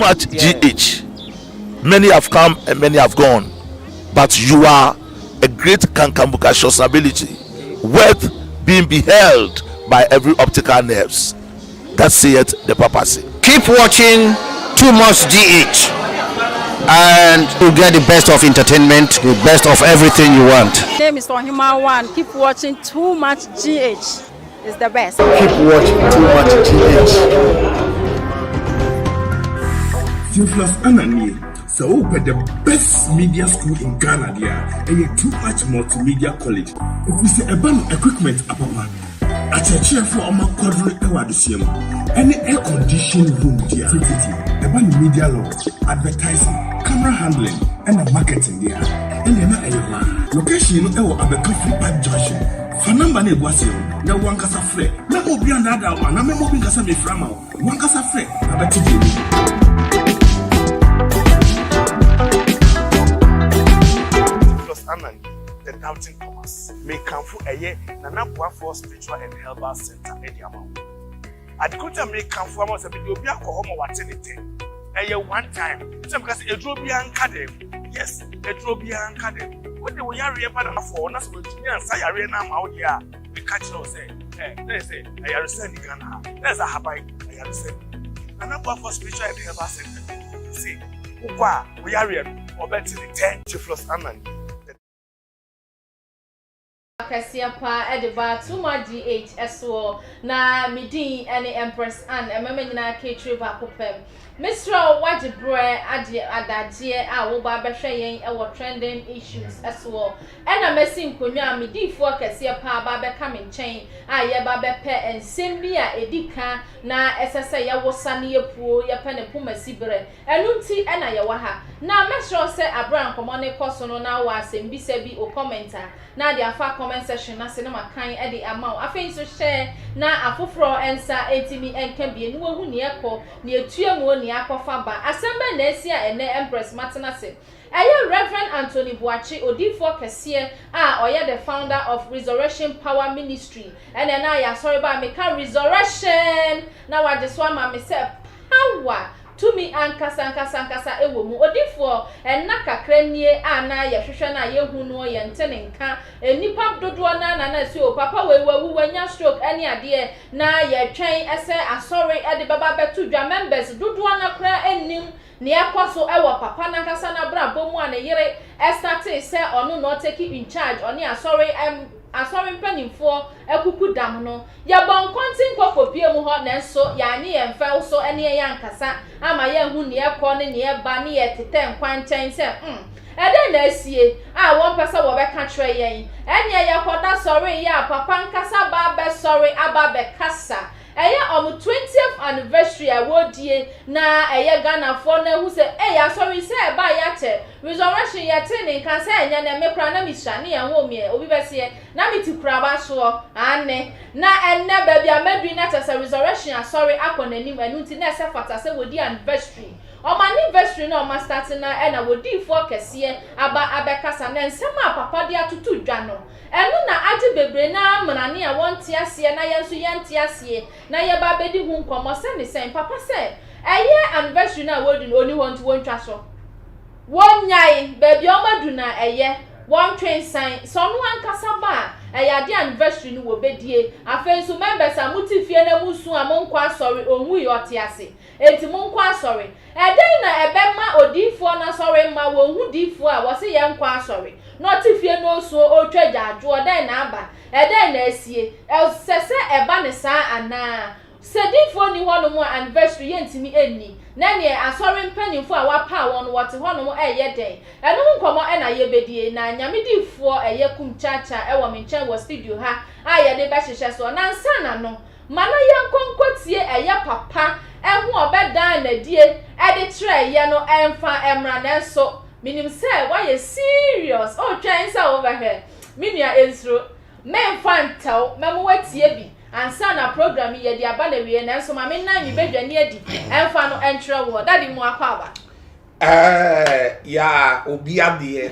Much GH. Many have come and many have gone, but you are a great kankambukacious ability, worth being beheld by every optical nerves. That saith the papacy. Keep watching Too Much GH and you get the best of entertainment, the best of everything you want. name is Ohima One. Keep watching Too Much GH. It's the best. Keep watching Too Much GH. Theophilus Annan nie, sɛ wopɛ the best media school in Ghana deɛ a, ɛyɛ Too Much Multimedia College. Ɛfiri sɛ ɛba no equipment apapa, akyerɛkyerɛfoɔ a wɔn akwadoro wɔ adesua mu, ɛne air condition room deɛ a, tititi ɛba no media law, advertising, camera handling, ɛna marketing deɛ a, ɛnneɛ na ɛyɛ hɔ a. Location no ɛwɔ Abɛka Free Pipe Junction. Fa number no egu aseɛ no na wo ankasa frɛ. Mɛma obi andaadaa wo anaa mɛma obi nkasa mefra ma wo. Wo ankasa frɛ na bɛte deɛ ɛwɔ mu. Theophilus Annan, the Doubting Thomas. Mekamfo ɛyɛ Nana Boafoɔ Spiritual and Herbal Center ɛde ama wo. Ade koro nti a mekamfo ama wo sɛ mede obi akɔ hɔ ma wate ne tɛ. Ɛyɛ one time. Sɛ meka sɛ aduro biara nka dɛm. Yes, aduro biara nka dɛm. Wode wo yareɛ ba Nana Foɔ hɔ na sɛ wantumi ansa yareɛ no ama wo deɛ a, meka kyerɛ wo sɛ, ɛ, na yɛ sɛ ayaresa nni Ghana ha. Na yɛ sɛ ahaban ayaresa nni. Nana Boafoɔ Spiritual and Herbal Center se wokɔ a wo yareɛ no wɔbɛte ne tɛ. Theophilus Annan, the. Kɛseɛ paa de ba Tuma GH soɔ na me din ne Empress Ann mmarima nyinaa ka akyire baako pɛ. Mesrɛ wo woagye berɛ agye adagyeɛ a woba abɛhwɛ yɛn wɔ trending issues soɔ ɛna masi nkonnwa a me diifoɔ kɛseɛ paa ba abɛka me nkyɛn a yɛba abɛpɛ nsɛm bi a ɛdi ka na ɛsɛ sɛ yɛwosa ne yɛpuo yɛpɛ ne poma si berɛ ɛno nti na yɛwɔ ha na mɛsrɛ wo sɛ aberɛ a nkɔmmɔ no rekɔ so no na wowɔ asɛmbisa bi o comment a na de afa comment section no ase na makan de ama wo. Afei nso hyɛ na afoforɔ nsa ntumi nka bie na wɔahu nea ɛkɔ, nea ɛtua mu, nea akɔfa ba. Asɛm bɛn na asi a ɛnnɛ Empress matena ase? Ɛyɛ Rev. Anthony Boakye, odiyifoɔ kɛseɛ a ɔyɛ the founder of Resurrection Power Ministry, ɛna ɛna ayɛ asɔre ba a meka Resurrection na wagye so ama me sɛ Power! Tumi ankasa ankasa ankasa wɔ mu. Odifoɔ, nna kakra nie a na yɛhwehwɛ no a yɛnhu noɔ, yɛnte ne nka. Nnipa dodoɔ no ara na na ɛse o papa wei wawu, wanya stroke ɛne adeɛ. Na yɛtwɛn sɛ asɔre de bɛba abɛto dwa. Members dodoɔ no ara koraa nnim nea ɛkɔ so wɔ papa no ankasa n'abrabɔ mu a ne yere startee sɛ ɔno na ɔtake in charge, ɔne asɔre asɔre mpanimfoɔ akuku dam no. Yɛbɔɔ nkɔnten kɔ kɔpuee mu hɔ, nanso yɛannye yɛn mfɛw so ne yɛn ankasa amma yɛanhu nea ɛkɔ ne nea ɛba ne yɛtetɛ nkwankyɛn sɛ, Hmm, ɛdɛn na asie? a wɔmpɛ sɛ wɔbɛka kyerɛ yɛn. Ɛnneɛ yɛkɔda sɔreeɛ a, papa ankasa ba abɛsɔre aba abɛkasa. Ɛyɛ wɔn twentieth anniversary a wɔredie na ɛyɛ Ghanafoɔ no ahu sɛ, ei, asɔre yi sɛ ɛbaeɛ akyɛ, Resurrection yɛtee ne nka sɛ ɛnyɛ nnɛ, me koraa na mesua ne yɛnwoo meɛ, obi bɛseɛ. Na me te kuraba soɔ, aane, na ɛnnɛ baabi a madu yi na kyerɛ sɛ Resurrection Asɔre akɔ n'anim, ɛno nti na ɛsɛ fata sɛ wɔdi anniversary. Wɔn anniversary no a wɔn astarte no ara na wɔdiifoɔ kɛseɛ aba abɛkasa, na nsɛm a papa de atoto dwa no, ɛno na agye bebree no ara mmarane a wɔnte aseɛ na yɛn nso yɛnte aseɛ na yɛba abɛdi ho nkɔmmɔ sɛ ne sɛn, papa sɛ ɛyɛ anniversary no a wɔredi no ɔnni hɔ nti wɔntwa so. Wɔnnyae, baabi a wɔadu no a ɛyɛ, wɔntwe nsan. Sɛ ɔno ankasa ba a, ɛyɛ adeɛ a anniversary no wɔbɛdie. Afei nso members a mote fie na mosu a monkɔ asɔre, ɔnwui, ɔte ase. Enti monkɔ asɔre. Ɛdɛn na ɛbɛma odiyifoɔ no asɔre mma wɔnhu diyifoɔ a wɔse yɛnkɔ asɔre, na ɔte fie na ɔresu ɔretwa agyaadwoɔ, dɛn na aba? Ɛdɛn na asie? Ɛsɛ sɛ ɛba no saa anaa? Sɛ difoɔ nni hɔnom a anniversary yɛntumi nni, na neɛ asɔre mpaninfoɔ a wɔapaw wɔn no wɔte hɔnom reyɛ dɛn? Ɛno ho nkɔmmɔ na yɛbɛdie, na Nyame difoɔ ɛyɛ Kum Cha Cha wɔ me nkyɛn wɔ studio ha a yɛde bɛhyehyɛ soɔ. Na ansa na no, ma na yɛnkɔ nkɔtie ɛyɛ papa ɛho a ɔbɛdaa nadie de kyerɛɛ yɛ no ɛmfa mmra, nanso menim sɛ woayɛ serious, woretwɛn sɛ wobɛhwɛ, me nua ɛnsuro. Memfa ntɛw, mɛma woatie bi ansa na program yi yɛde aba n'awieɛ, nanso ma mennan me badwani adi mfa no nkyerɛ woɔ. Daddy mu akwaaba. Ɛɛ yaa obi adeɛ.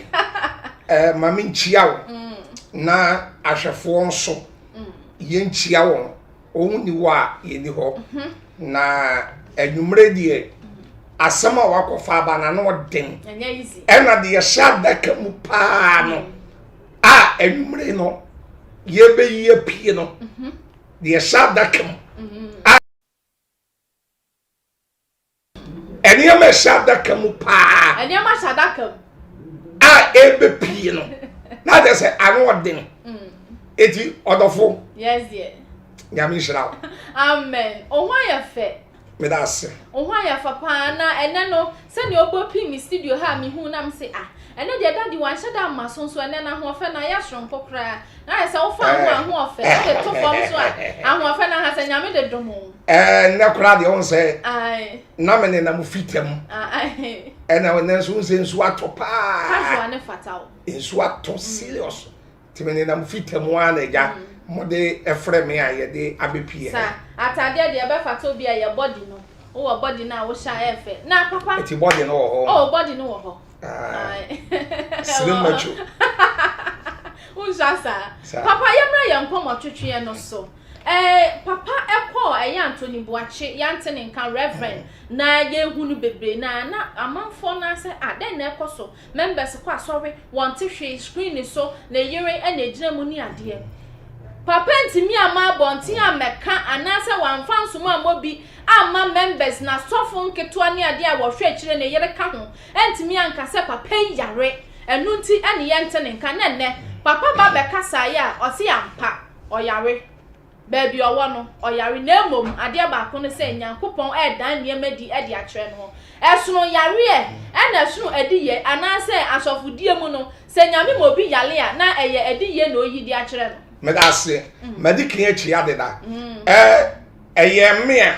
Ɛɛ ma menkyia wo mm. na ahwɛfoɔ nso mm. yɛnkyia wɔn. Wɔn ni hɔ a yɛni hɔ. Mhm. Na anwummerɛ deɛ mm. Asɛm a wakɔfa aba no ano ɔden. Ɛna deɛ ɛhyɛ adaka mu paa no a anwummere no yɛbɛyi apue no mhm. deɛ ɛhyɛ adaka mu mhm. a nneɛma ɛhyɛ adaka mu paa. Nneɛma hyɛ adaka mu. A ɛbɛpie no na kyerɛ sɛ ano ɔden. Mm. Eti ɔdɔfo. Yes dear. Nyame nhyira wo. Amen. Wo ho ayɛ fɛ. Meda ase. Wo ho ayɛ fɛ paa na ɛnɛ no sɛnea ɔbɔ pii me studio ha a mehu na mese ah ɛnɛ deɛ daddy wanhyɛ da amma so nso ɛnɛ no ahoɔfɛ no ayɛ soronko koraa na ayɛ sɛ wofa ho ahoɔfɛ wode to fam so a ahoɔfɛ no aha sɛ Nyame de dom wo. Ɛɛ nnɛ koraa deɛ wohu sɛ na me nenam fita mu ɛna ɛnɛ nso wohu sɛ nsuo atɔ paa. Casual ne fata wo. Nsuo atɔ serious. Nti me nenam fita mu ara na agya mode frɛ me a yɛde abɛpie ha. Sa ataadeɛ deɛ ɛbɛfata obi a yɛ body no wowɔ body no a wohyɛ a ɛyɛ fɛ na papa. Nti body no wɔ hɔ. Oh body no wɔ hɔ. Ah, slim macho. Wonhyɛ saa. Papa yɛmmra yɛn nkɔmmɔ twetweɛ no so. Eh, papa ɛkɔɔ ɛyɛ Anthony Boakye yɛante ne nka Reverend na yɛhu no bebree na na amanfoɔ no asɛ ah dɛn na ɛkɔ so Members kɔ asɔre, wɔnte hwee, screen so, ne yere na egyina mu ne adeɛ. Papa ntumi amma abɔnten ammɛka anaasɛ wamfa nsom ammɔ bi amma members, n'asɔfo nketewa ne adeɛ a wɔhwɛ akyire, ne yere ka ho, antumi anka sɛ papa yi yare, ɛno nti ne yɛnte ne nka. Na ɛnnɛ, papa ba bɛkasaeɛ a, ɔse ampa, ɔyare. Baabi a ɔwɔ no, ɔyare, na mmom adeɛ baako ne sɛ Nyankopɔn redan nneɛma adi de akyerɛ no. Ɛsono yareɛ ɛna ɛsono adiyɛ, anaasɛ asɔfodie mu no, sɛ Nyame ma obi yare a, na ɛyɛ adiyie na ɔyi de akyerɛ no. Meda ase. Madi kan akyia deda. Ɛ ɛyɛ me a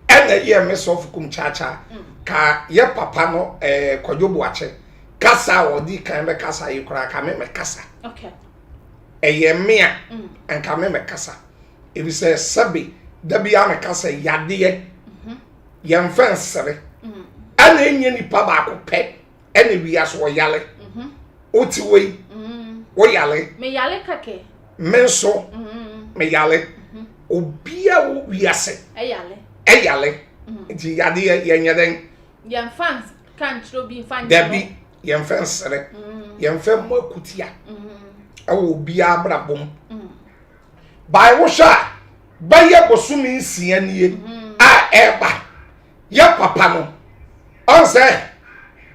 ɛna ɛyɛ me sɔfo kum kyaakyaa ka yɛ papa no ɛɛ Kwadwo Boakye kasa a ɔdi kan bɛkasa yi koraa ka me mɛkasa. Okay. ɛyɛ me a mm. anka me mɛkasa efisɛ sɛbe da bi a meka sɛ yadeɛ mhm. yɛmfa nsere mm. ɛna ɛnyɛ nipa baako pɛ ɛna wiase ɔyale mhm. wote wei mm. woyale me nso meyale obia wo wiase ɛyale nti yadeɛ yɛnyɛ dɛn yɛmfa nka nkyerɛ obi mfa nyɛ dabi yɛmfa nsere mm. yɛmfa mmɔ akutia mm. ɛwɔ obiara abrabɔ mu mm. bae wohwɛ a bɛyɛ bosome nsia nie mm-hmm. a ɛreba yɛ papa no ɔn sɛ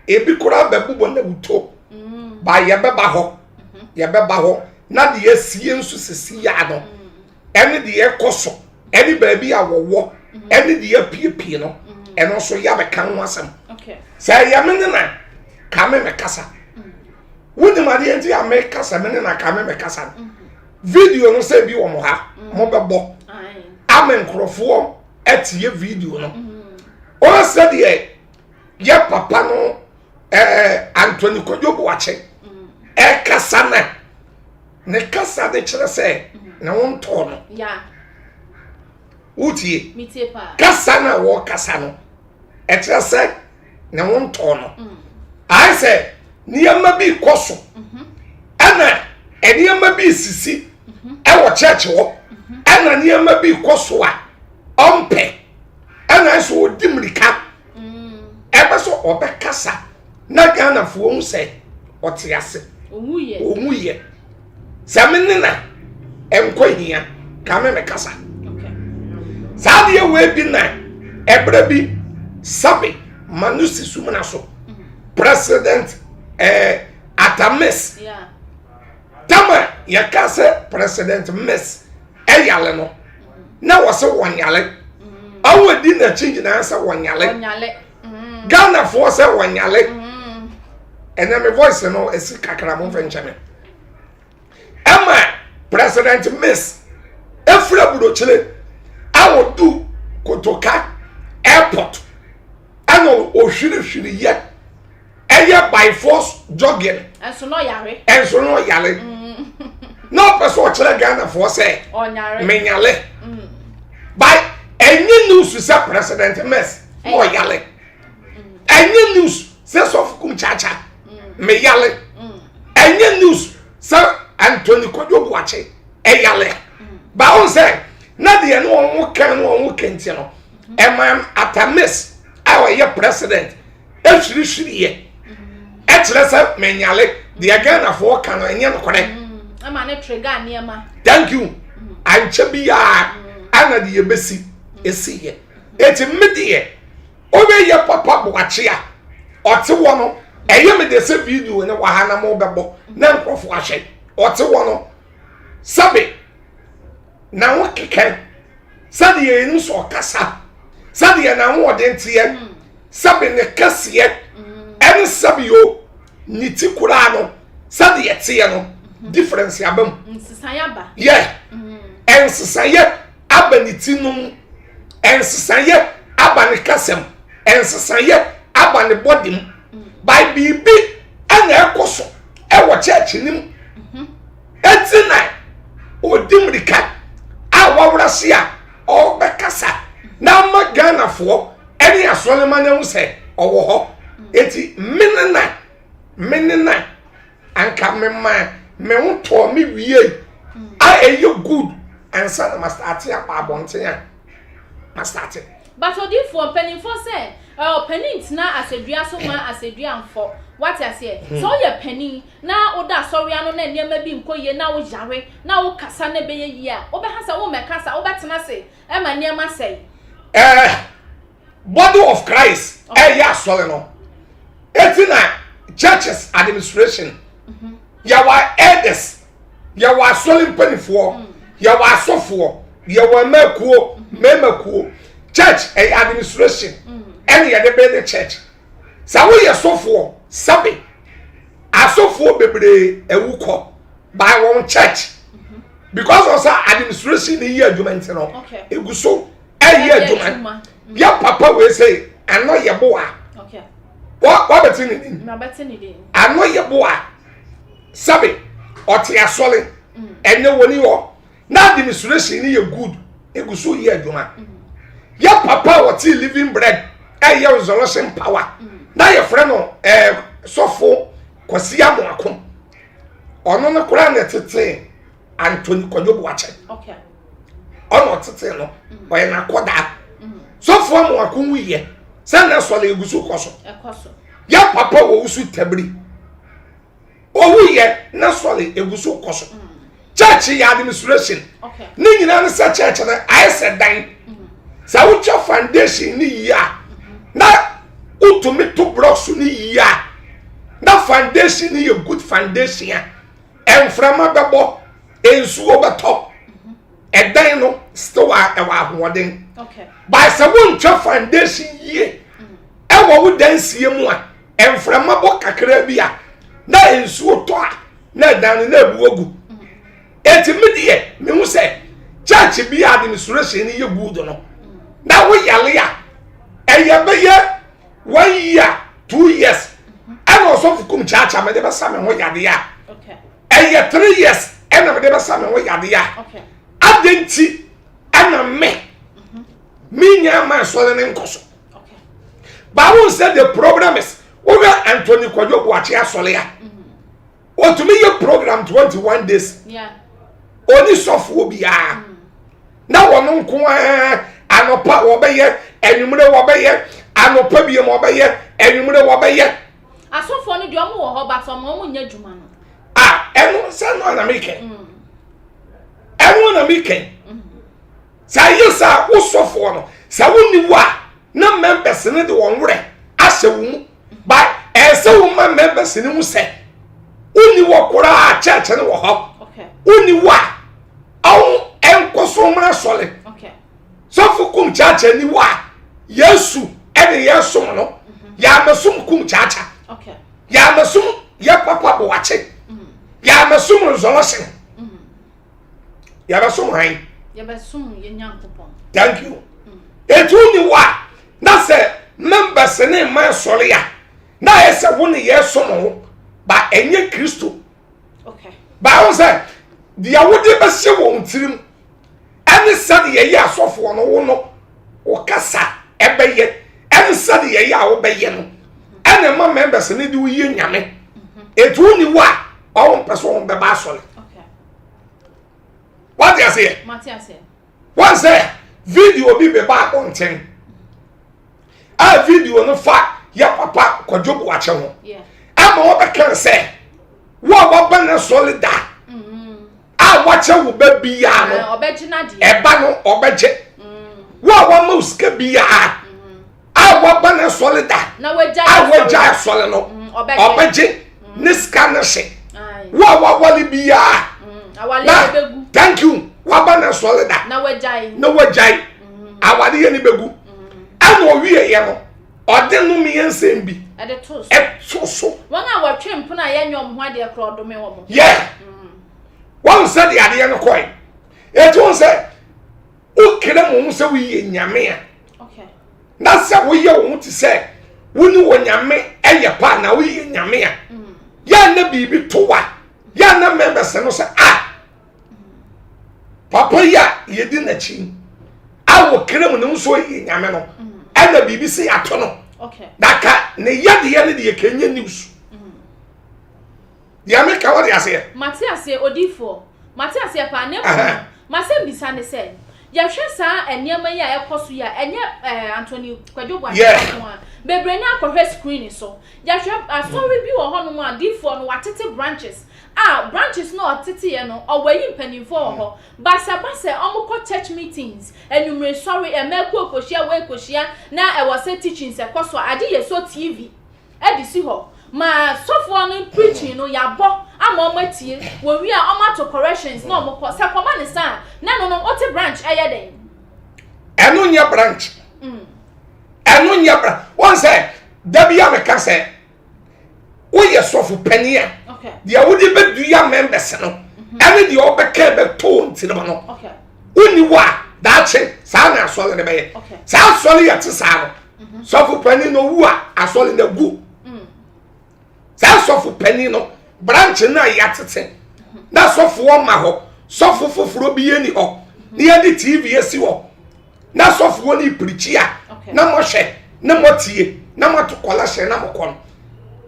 ebi koraa bɛbobɔ na wuto mm. ba yɛbɛba hɔ mm-hmm. yɛbɛba hɔ na deɛ asie nso sisi ya no ɛne deɛ ɛkɔ so ɛne baabi a wɔwɔ ɛne deɛ apiepie no ɛno nso yɛabɛka ho asɛm sɛ ɛyɛ me ne na ka me mɛkasa wonim adeɛ nti a mekasa me ne na ka me mɛkasa no video no sɛ bi wɔ mo ha mobɛbɔ ama nkurɔfoɔ atie video no ɔn sɛdeɛ yɛ papa no ɛɛ Anthony Kwadwo Boakye ɛkasa na ne kasa de kyerɛ sɛ ne ho ntɔɔ no wotie kasa no a wɔkasa no ɛkyerɛ sɛ ne ho ntɔɔ no mm. ayɛ sɛ nneɛma bi kɔ so mhm. ɛna nneɛma bi sisi mhm. ɛwɔ church hɔ mhm. ɛna nneɛma bi kɔ so a ɔmpɛ ɛna nso ɔdi mmirika ɛbɛ so ɔbɛkasa na ghanafoɔ hu sɛ ɔte ase ɔwu yɛ sɛ me ne na ɛnkɔ hia ka me mekasa saa deɛ wei bi na ɛberɛ bi sabe ma no si sumina so president eh, atamis yeah. tama yɛka sɛ president miss ɛyale no na wɔsɛ wɔnyale ɔwɔ di n'akyi nyinaa sɛ wɔnyale mm. ghanafoɔ sɛ wɔnyale mm. ɛnna me voice no esi kakra mo nfɛ nkyɛn mi ɛma president miss efura burokyire a wɔdu kotoka airport ɛna ohwirihwiri yɛ. ɛyɛ by force jogging. ɛnso na ɔyare. ɛnso na ɔyare. Mm. na ɔpɛ sɛ ɔkyerɛ ghanafoɔ sɛ. ɔnyare. menyale. Mm. by ɛnyɛ news sɛ president mess na ɔyale. Mm. ɛnyɛ news sɛ sɔfo kum kyakya meyale. ɛnyɛ news sɛ anthony kwadwo buakye ɛyale. báwo sɛ na deɛ ne wɔn kan ne wɔn kɛntɛ no ɛma atamis a ɔyɛ president ehwirihwiri yɛ ɛkyerɛ sɛ menyale deɛ Ghanafoɔ ka no ɛnyɛ nokorɛ. Ɛma ne trigger nneɛma. Thank you. Ankyɛ biara ana deɛ ebesi esi yɛ. Eti me deɛ ɔbɛyɛ papa boakye a ɔte wɔ no ɛyɛ me de sɛ video ne wɔ ha na mo bɛbɔ na nkurɔfoɔ ahwɛ ɔte wɔ no sɛbe na ho keka sɛdeɛ yɛnim sɛ ɔkasa sɛdeɛ n'ahoɔden teɛ mm. sɛbe ne kɛseɛ mm. ɛne sɛbe o ne ti koraa no sɛdeɛ teɛ no mm-hmm. difference aba mu yɛ ɛnsesayɛ aba ne ti no mu ɛnsesayɛ aba ne kasa mu ɛnsesayɛ aba ne bɔde mu mm. by biribi ɛna ɛkɔ so ɛwɔ church no mu mm-hmm. Enti na ɔdi mmirika a wawura se a ɔrebɛkasa na ama Ghanafoɔ ne asɔrema no ahu sɛ ɔwɔ hɔ. Enti me ne na me ne na anka me ma me ho tɔɔ me wie a ɛyɛ good ansa na mastate aba abɔnten a mastate. But odiifoɔ, mpaninfoɔ sɛ ɔpanin ntena asɛdua so ma asɛdua mfɔ, wate aseɛ? Sɛ woyɛ panin na woda asɔre ano na nneɛma bi nkɔ yie na woyare na wokasa na ɛbɛyɛ yie a, wobɛha sɛ wommɛkasa, wobɛtena ase ma nneɛma asɛe. Eh, body of Christ ɛyɛ eh, asɔre no. Eti na churches administration mhm. yɛwɔ elders, yɛwɔ asɔre mpanimfoɔ, mm. yɛwɔ asɔfoɔ, yɛwɔ mmakuo, mhm. mmarima kuo. Church ɛyɛ administration mm. ɛne yɛde bɛyɛ church. Sɛ woyɛ sɔfoɔ sɛbe asɔfoɔ bebree awu kɔ by wɔn church because of sɛ administration ni yɛ adwuma nti no egu so ɛyɛ adwuma yɛ papa wei sɛ ano yɛ boa wabɛte ne din ano yɛ boa sɛbe ɔte asɔre ɛnyɛ wɔn ni hɔ. Na administration no yɛ good egu so yɛ adwuma yɛ papa a wɔte living bread ɛyɛ resurrection power na yɛfrɛ no ɛɛ sɔfo Kwasi Amoako ɔno no koraa na ɛtete Anthony Kwadwo Boakye ɔna ɔtete no ɔyɛ n'akɔdaa sɔfo Amoako wuyɛ sɛ na sɔle egu so kɔ so yɛ papa wɔ wusu tabiri. Owu yɛ na sɔre egu so kɔ so. Church yɛ administration. Ne nyinaa ne sɛ church no ayɛ sɛ dan. Sɛ wotwa foundation ne yie a na wotumi to blocks ne yie a na foundation ne yɛ good foundation a mframa bɛbɔ nsuo bɛtɔ ɛdan no still a ɛwɔ ahoɔden. By sɛ wontwa foundation yie ɛwɔ wo dansie mu a mframa bɔ kakra bi a na nsuo tɔ a na ɛdan no na ebu agu eti mi deɛ mehu sɛ church bi a administration no yɛ good no na woyale a ɛyɛ bɛyɛ one year 2 years ɛna ɔsɔfo kum kyaakyaa mɛde bɛsa me ho yadeɛ a ɛyɛ 3 years ɛna mɛde bɛsa me ho yadeɛ a adi nti ɛna me me nya ama asɔre ne nkɔ so. Bible sɛ the program is wohwɛ Anthony Kwadwo Boakye asɔre a otumi yɛ program 21 days oni sɔfoɔ biara na wɔn nko ara anɔpa wɔbɛyɛ anwummerɛ wɔbɛyɛ anɔpa biem wɔbɛyɛ anwummerɛ wɔbɛyɛ. Asɔfoɔ no deɛ ɔmo wɔ hɔ but ɔmo nyɛ adwuma no. A ɛno sɛ ɛno ana mi kɛn ɛno ana mi kɛn sɛ ayɛ sɛ wosɔfoɔ no sɛ wonni wo a na members no de wɔn werɛ ahyɛ wo mu ba ɛsɛ wo ma members no mu sɛ wonni wɔ koraa church no wɔ hɔ wonni wɔ a ɔho ɛnkɔ so mmra sɔre sɔfo kum kyaakyaa ni wɔ a Yesu ɛne yɛ som no yɛamɛsom kum kyaakyaa yɛamɛsom yɛ papa boakye yɛamɛsom resurrection yɛbɛsom han yɛbɛsom yɛ Nyankopɔn. Thank you. Etu ni wɔ a na sɛ members ne mma sɔre a na ayɛ sɛ wo ne yɛ som wo ba ɛnyɛ Kristo ba ho sɛ deɛ wode bɛhyɛ wɔn tirim ɛne sɛdeɛ yɛyɛ asɔfoɔ no wo no wo kasa ɛbɛyɛ ɛne sɛdeɛ yɛyɛ a wobɛyɛ no ɛna ɛma members ne de woyɛ nyame etu ni wɔ a ɔwo mpɛ so wɔn bɛba asɔre wate aseɛ wɔn sɛ video bi bɛba abɔnten. A video no fa yɛ papa Kwadwo Boakye ho. Ama wɔbɛka sɛ wo a waba na sɔre da a wakyɛ wo ba biara no ɛba no ɔbɛgye. Wo a wama wo sika biara a waba na sɔre da a wagya asɔre no ɔbɛgye ne sika no hye. Wo a wawale biara na thank you waba na sɔre da na wagyae awale yɛ ne bɛgu. Ɛna ɔwie yɛ no ɔde nnomeɛ nsɛm bi ɛto so. Wɔn a wɔtwe mpena a yɛnyɛ wɔn ho adeɛ korɔ ɔdome wɔn. Yɛ wɔn sɛ de adeɛ no kɔɛ eti wɔn sɛ wokere mo ho sɛ woyɛ nyame a na sɛ woyɛ wɔn ho te sɛ wo ne wɔ nyame ɛyɛ pa na woyɛ nyame a mm. yɛ na biribi to wa yɛ na members no sɛ a papa yi a yɛdi n'akyi a wɔ kra mu ne nso yɛ nyame no ɛna biribi sɛ yɛato no na ka ne yɛdeɛ no deɛ kɛnyɛ news deɛ meka wɔde aseɛ. Mate aseɛ odiifoɔ mate aseɛ paa na mmom masɛm bisa ne sɛ yɛhwɛ saa nneɛma yi a ɛkɔ so yi a ɛnyɛ eh, Anthony Kwadwo Boakye nko a bebree no akɔhwɛ screen so yɛhwɛ asɔre bi wɔ hɔnom a diifoɔ no watete branches A branches no a ɔteteɛ no ɔwɔ ayi mpaninfoɔ wɔ hɔ but sɛ ɛba sɛ ɔmo kɔ church meetings, anwummere sɔre, mmaa kuo kɔhyia, wei kɔhyia na ɛwɔ sɛ teachings ɛkɔ so a agye yɛ sɔ TV ɛde si hɔ ma sɔfoɔ no preaching no yabɔ ama ɔmo atie, wɔwie a ɔmo ato corrections na ɔmo kɔ, sɛ kɔma ne saa a na ɛno no wote branch ɛyɛ dɛn? Ɛno nyɛ branch. Ɛno nyɛ branch. Wɔn sɛ dabi a meka sɛ woyɛ sɔfo panyin a deɛ wode bɛdua members no mhm. ɛne deɛ ɔbɛka bɛtɔ wɔn tirim no wonni hɔ a daakye saa na asɔre no bɛyɛ saa asɔre yɛ te saa no mhm. sɔfo panyin no owu a asɔre no agu mm. saa sɔfo panyin no branch no a yɛatete mhm. na sɔfoɔ ma hɔ sɔfo foforɔ bi yɛ ni hɔ ne yɛde tv asi hɔ na sɔfoɔ no pirikyi a na mohwɛ na motie na moato kɔlɛhyɛ na mokɔ no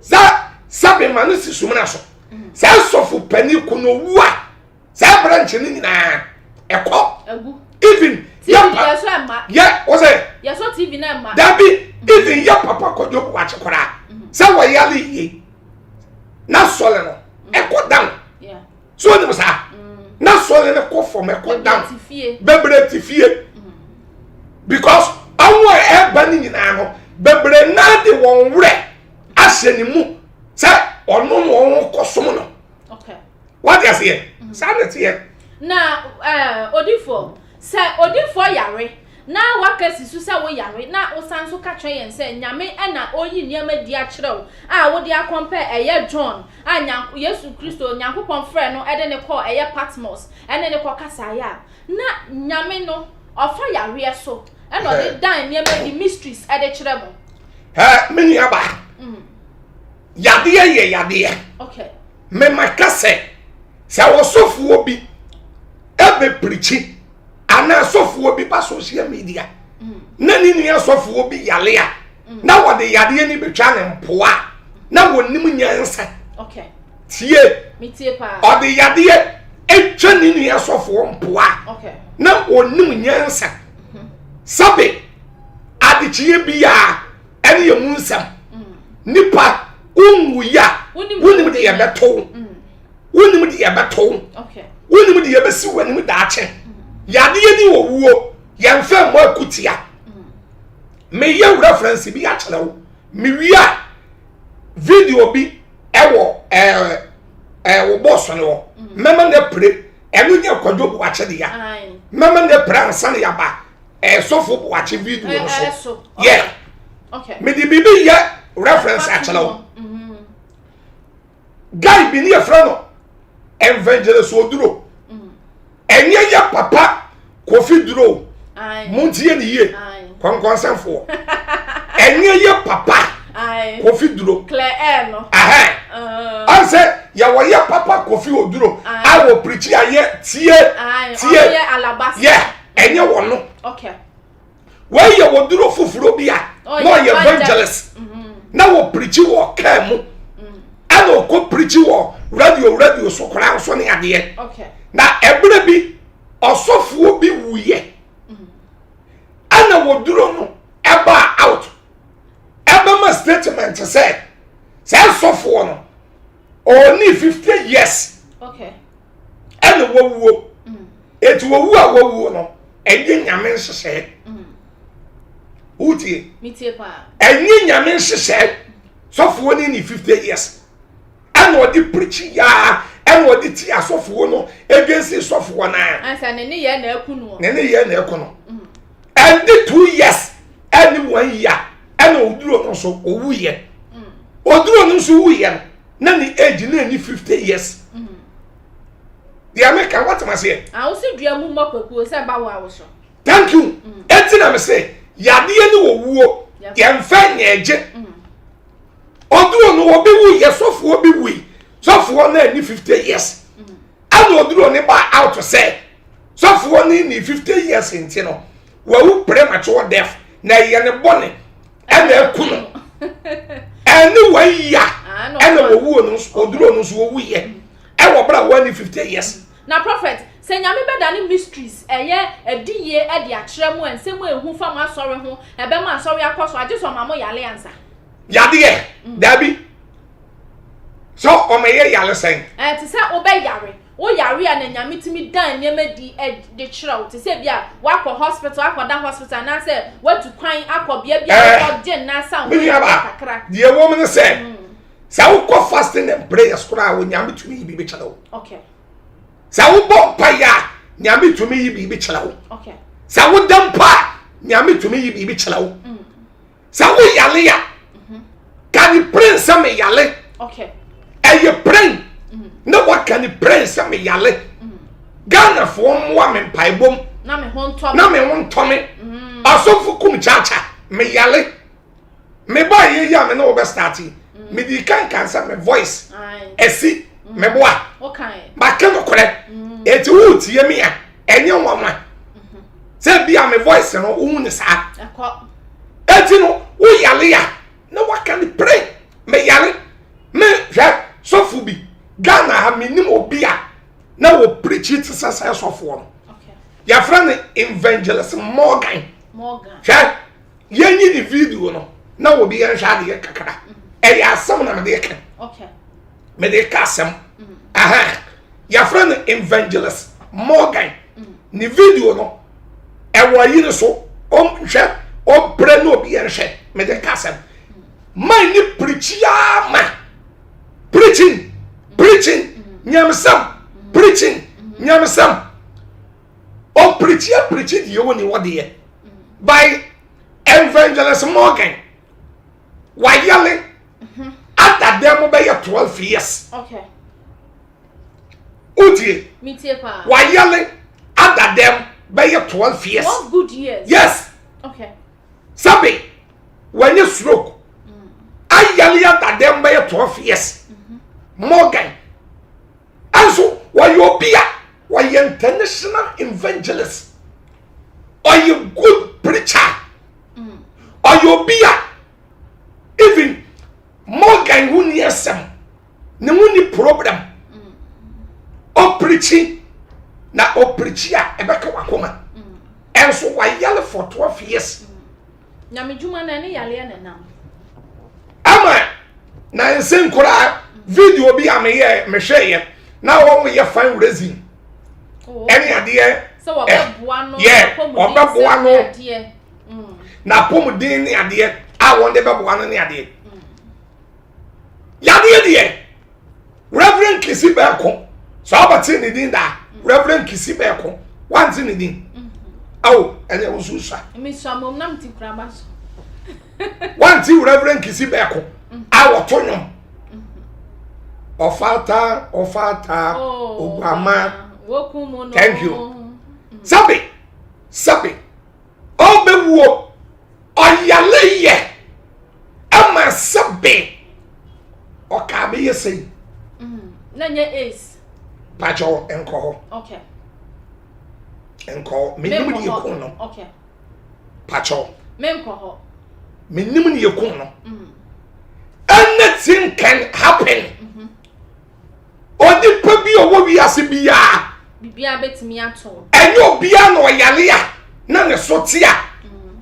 sɛ sɛbe ma no si sumina so mm. sɛ sɔfo panin ko no owu a saa branch no nyinaa ɛkɔ even yɛ pa yɛ wɔsɛ dabi mm. even yɛ papa kɔdwo wakye koraa mm. sɛ wɔyale yie na sɔle no ɛkɔ down. So onim saa? Na sɔre no kɔ fam ɛkɔ down. Bebree te fie. Because ɔmo a ɛba no nyinaa no bebree naa de wɔn werɛ ahyɛ ne mu sɛ ɔno na ɔmo kɔsom no. Wate aseɛ? Saa na ɛteɛ. Na ɛɛ odifoɔ sɛ odifoɔ yare na waka si so sɛ wo yare na wosan nso ka kyerɛ yɛn sɛ Nyame na ɔyi nneɛma di akyerɛ wo a wode akɔmpɛ ɛyɛ John a Nyank Yesu Kristo, Nyankopɔn frɛɛ no de no kɔɔ ɛyɛ Patmos ɛne no kɔ kasaeɛ a, na Nyame no ɔfa yareɛ so ɛna ɔde dan nneɛma di mysteries ɛde kyerɛ mo. Hɛ, me nua baa, mm. yadeɛ yɛ yadeɛ. Okay. Mema ka sɛ, sɛ ɔsɔfoɔ bi ɛbɛpirikyi anaa sɔfoɔ bi ba social media mm. na ne nua sɔfoɔ bi yale a mm. na wɔde yadeɛ no bɛtwa ne mpoa na wɔnim nyansa tie ɔde yadeɛ atwa ne nua sɔfoɔ mpoa na wɔnim nyansa mhm. sɛbe adekyeɛ biara ɛne yɛ mu nsɛm mm. nipa wonwuyi a wonim de yɛbɛto wonim deɛ ɛbɛto wo wonim deɛ ɛbɛsi w'anim daakye yadeɛ ne owuo yɛmfa mmɔ akutia meyɛ reference bi akyerɛ wo mewie a video bi ɛwɔ ɛɛ ɛɛ wo bɔɔso no hɔ mɛma no apire ɛno nyɛ kwadwo boakye de ya mɛma no apire ansa na yaba ɛsɔfo boakye video no so yɛ mede biribi yɛ reference akyerɛ wo. Guy bi ne yɛfrɛ no Evangelist Oduro. Ɛnyɛ yɛ papa Kofi Duro. Montie ne yie. Kɔnkɔnsɛnfoɔ. Ɛnyɛ yɛ papa Kofi Duro. Ahɛn. Ɔn sɛ yɛwɔ yɛ papa Kofi Oduro a wɔ pirikyi a yɛ tie tie yɛ ɛnyɛ wɔ no. Wei yɛ wɔduro foforɔ bi a na ɔyɛ evangelist mm-hmm. na wɔpirikyi wɔ kaa mu mm. ɛna ɔkɔ pirikyi wɔ radio radio so koraa nso ne adeɛ na ɛberɛ bi ɔsɔfoɔ bi wuyɛ mm. ɛna wɔduro no ɛbaa out. statement sɛ saa sɔfoɔ no ɔni 50 years ɛna wawuo. Eti wawu a wawuo no ɛnyɛ Nyame nhyehyɛɛ. Wotie? Ɛnyɛ Nyame nhyehyɛɛ. Sɔfoɔ no ni 50 years ɛna ɔde pirikyi yaa ɛna ɔde ti asɔfoɔ no against sɔfoɔ naa. Ansa ne ne yɛ na ɛku no. Ne ne yɛ na ɛku no. Ɛnde 2 years ɛne 1 year ɛna oduro no nso owu yɛ. Oduro no nso wu yɛ no na ne age na ɛni 50 years. Deɛ meka wɔtema seɛ. Ahosi dua mu mmɔ kwakuo sɛ ba wɔ awoso. Thank you. Eti na me se yadeɛ ne owuo yɛmfɛ nyɛ gye. Oduro no obi wu yɛ sɔfoɔ bi wui sɔfoɔ no ani 50 years ɛna oduro ne ba out sɛ sɔfoɔ no ni 50 years nti no wawu premature death na ɛyɛ ne bɔne ɛna ɛku no ɛne wɔn ya ɛna wɔwuo no nso oduro no nso wɔwu yɛ ɛwɔ bere a wɔn ani 50 years. Na prophet, sɛ Nyame bɛdane mysteries, ɛyɛ adiyie de akyerɛ mo a, nsɛm a ɛhu fa mo asɔre ho, ɛbɛma asɔre akɔ so, agye sɛ ɔma mo yale ansa? Yadeɛ? Daabi. Sɛ ɔma yɛ yale sɛn? Ɛɛ, te sɛ wobɛyare. Wo yare a na Nyame tumi dan nneɛma adi de kyerɛ wo, te sɛ bi a woakɔ hospital, akɔda hospital, anaasɛ woatu kwan akɔ bea bi a wokɔgye nna asa wo ho yareɛ kakra. Deɛ ɛwɔ mu ne sɛ, sɛ wokɔ fasting and prayers koraa a, Onyame tumi yi biribi kyerɛ wo. Okay. Sɛ wobɔ mpaeɛ a, Nyame tumi yi biribi kyerɛ wo. Okay. Sɛ woda mpo a, Nyame tumi yi biribi kyerɛ wo. Sɛ woyale a, ka ne pren sɛ meyale. Okay. Ɛyɛ pren na waka ne pren sɛ meyale. Ghanafoɔ mmoa me mpaebom na me ho ntɔ me. Na me ho ntɔ me. Asɔfo kum kyaakya meyale. Me ba yɛ yi a me ne wo bɛ start yi. Me di kan kan sɛ me voice ɛsi me boa. Maka nokorɛ. Eti wo tie me a ɛnyɛ nwanwa. Sɛ bi a me voice no wo ne saa. Eti no wo yale a na waka ne pere me yale me hwɛ sɔfo bi Ghana ha me nim obi a na wɔ preach te sɛ sɛ sɔfoɔ no. Yɛfrɛ no Evangelist Morgan. Hwɛ yɛnyi ne video no na obi yɛnhwɛ adeɛ kakra. Ɛyɛ asɛm na mede ka. Mede ka asɛm. Aha. Yɛfrɛ no Evangelist Morgan. Ne video no ɛwɔ ayi no so. Ɔnhwɛ ɔmprɛ na obi yɛnhwɛ. Mede ka asɛm. Man ne preachia ma. Preaching, preaching, nyamesɛm, preaching, nyamesɛm. Ɔpreachia preachi deɛ ɔni wɔ deɛ. By Evangelist Morgan. Wayale ada dɛm mo bɛyɛ 12 years. Okay. Wotie? Metie paa. Wayale ada dɛm bɛyɛ 12 years. 12 good years. Yes. Okay. Sabi, wanya stroke. Ayale ada dɛm bɛyɛ 12 years. Morgan. Ɛnso wɔyɛ obi a wɔyɛ international evangelist. Ɔyɛ good preacher. Ɔyɛ obi a even Morgan ho ni asɛm. Ne ho ni problem. Ɔpreachi na ɔpreachi a ɛbɛka wakoma. Ɛnso wayale for 12 years. Nyame dwuma no ɛne yaleɛ na nam. Ama na nse nkoraa video bi a meyɛ mehwɛeɛ na wɔn yɛ fine raising ɛne adeɛ sɛ wɔbɛboa no yɛ wɔbɛboa no n'apɔmuden ne adeɛ a wɔn de bɛboa no ne adeɛ yadeɛ deɛ Reverend Kisi Bɛɛko sɛ ɔbɛte ne din daa Reverend Kisi Bɛɛko wante ne din awo ɛnyɛ wo nso sua wante Reverend Kisi Bɛɛko a wɔto nwom ɔfata ɔfata oguama thank you sabi sabi ɔbɛwuo ɔyale yɛ ama sɛbe ɔkaa bɛyɛ sɛi na nyɛ ace pakyɛw nkɔ hɔ okay nkɔ hɔ menim ne yɛku no okay pakyɛw menkɔ hɔ menim ne yɛku no anything can happen onipa bi a ɔwɔ wiase biara biribiara bɛtumi ato ɛnyɛ obiara na ɔyale a na ne so te a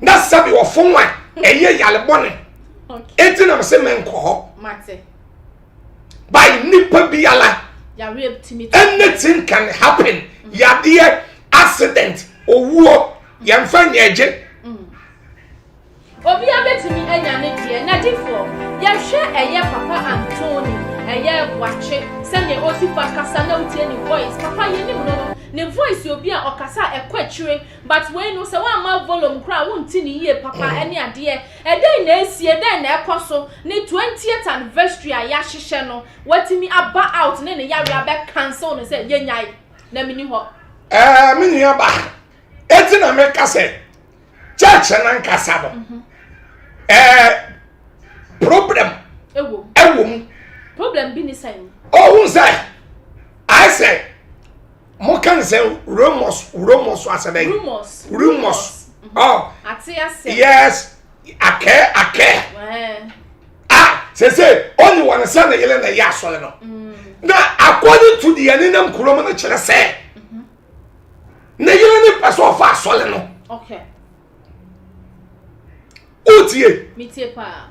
na sɛbe ɔfon a ɛyɛ yale bɔne. Eti na sɛ menkɔ hɔ. By nipa biara. Anything can happen. Mm. Yadeɛ, accident, owuo, yɛmfa nyɛ gye. Mm. Obia bɛtumi anya ne deɛ. Na difoɔ, yɛhwɛ ɛyɛ papa Anthony, ɛyɛ Boakye, sɛdeɛ ɔsi fa kasa na wotie ne voice, papa yɛnim no no, ne voice yɛ obi a ɔkasa a ɛkɔ akyire, but wei no sɛ woamma volume koraa a wonte no yie papa ɛne adeɛ, ɛdɛn na ɛsie, dɛn na ɛkɔ so, ne 20th anniversary a yɛahyehyɛ no, watumi aba out ne ne yareɛ abɛ cancel no sɛ yɛnyae, na menni hɔ. Ɛɛ me nua ba, eti na meka sɛ church nankasa no mhm. ɛɛ problem ɛwɔ mu. Problem bi ni sɛn. Ohun sɛ ayɛ sɛ mo kan sɛ rumors rumors asɛ dɛ. Rumors. Rumors. Ɔ ate ase. Yes akɛ akɛ. Ah sese ɔni wɔn sɛ ne yere na ɛyɛ asɔre no. Mm. Na according to deɛ nenam kurom no kyerɛ sɛ. Mm-hmm. Ne yere ne pɛ sɛ ɔfa asɔre no. Wotie?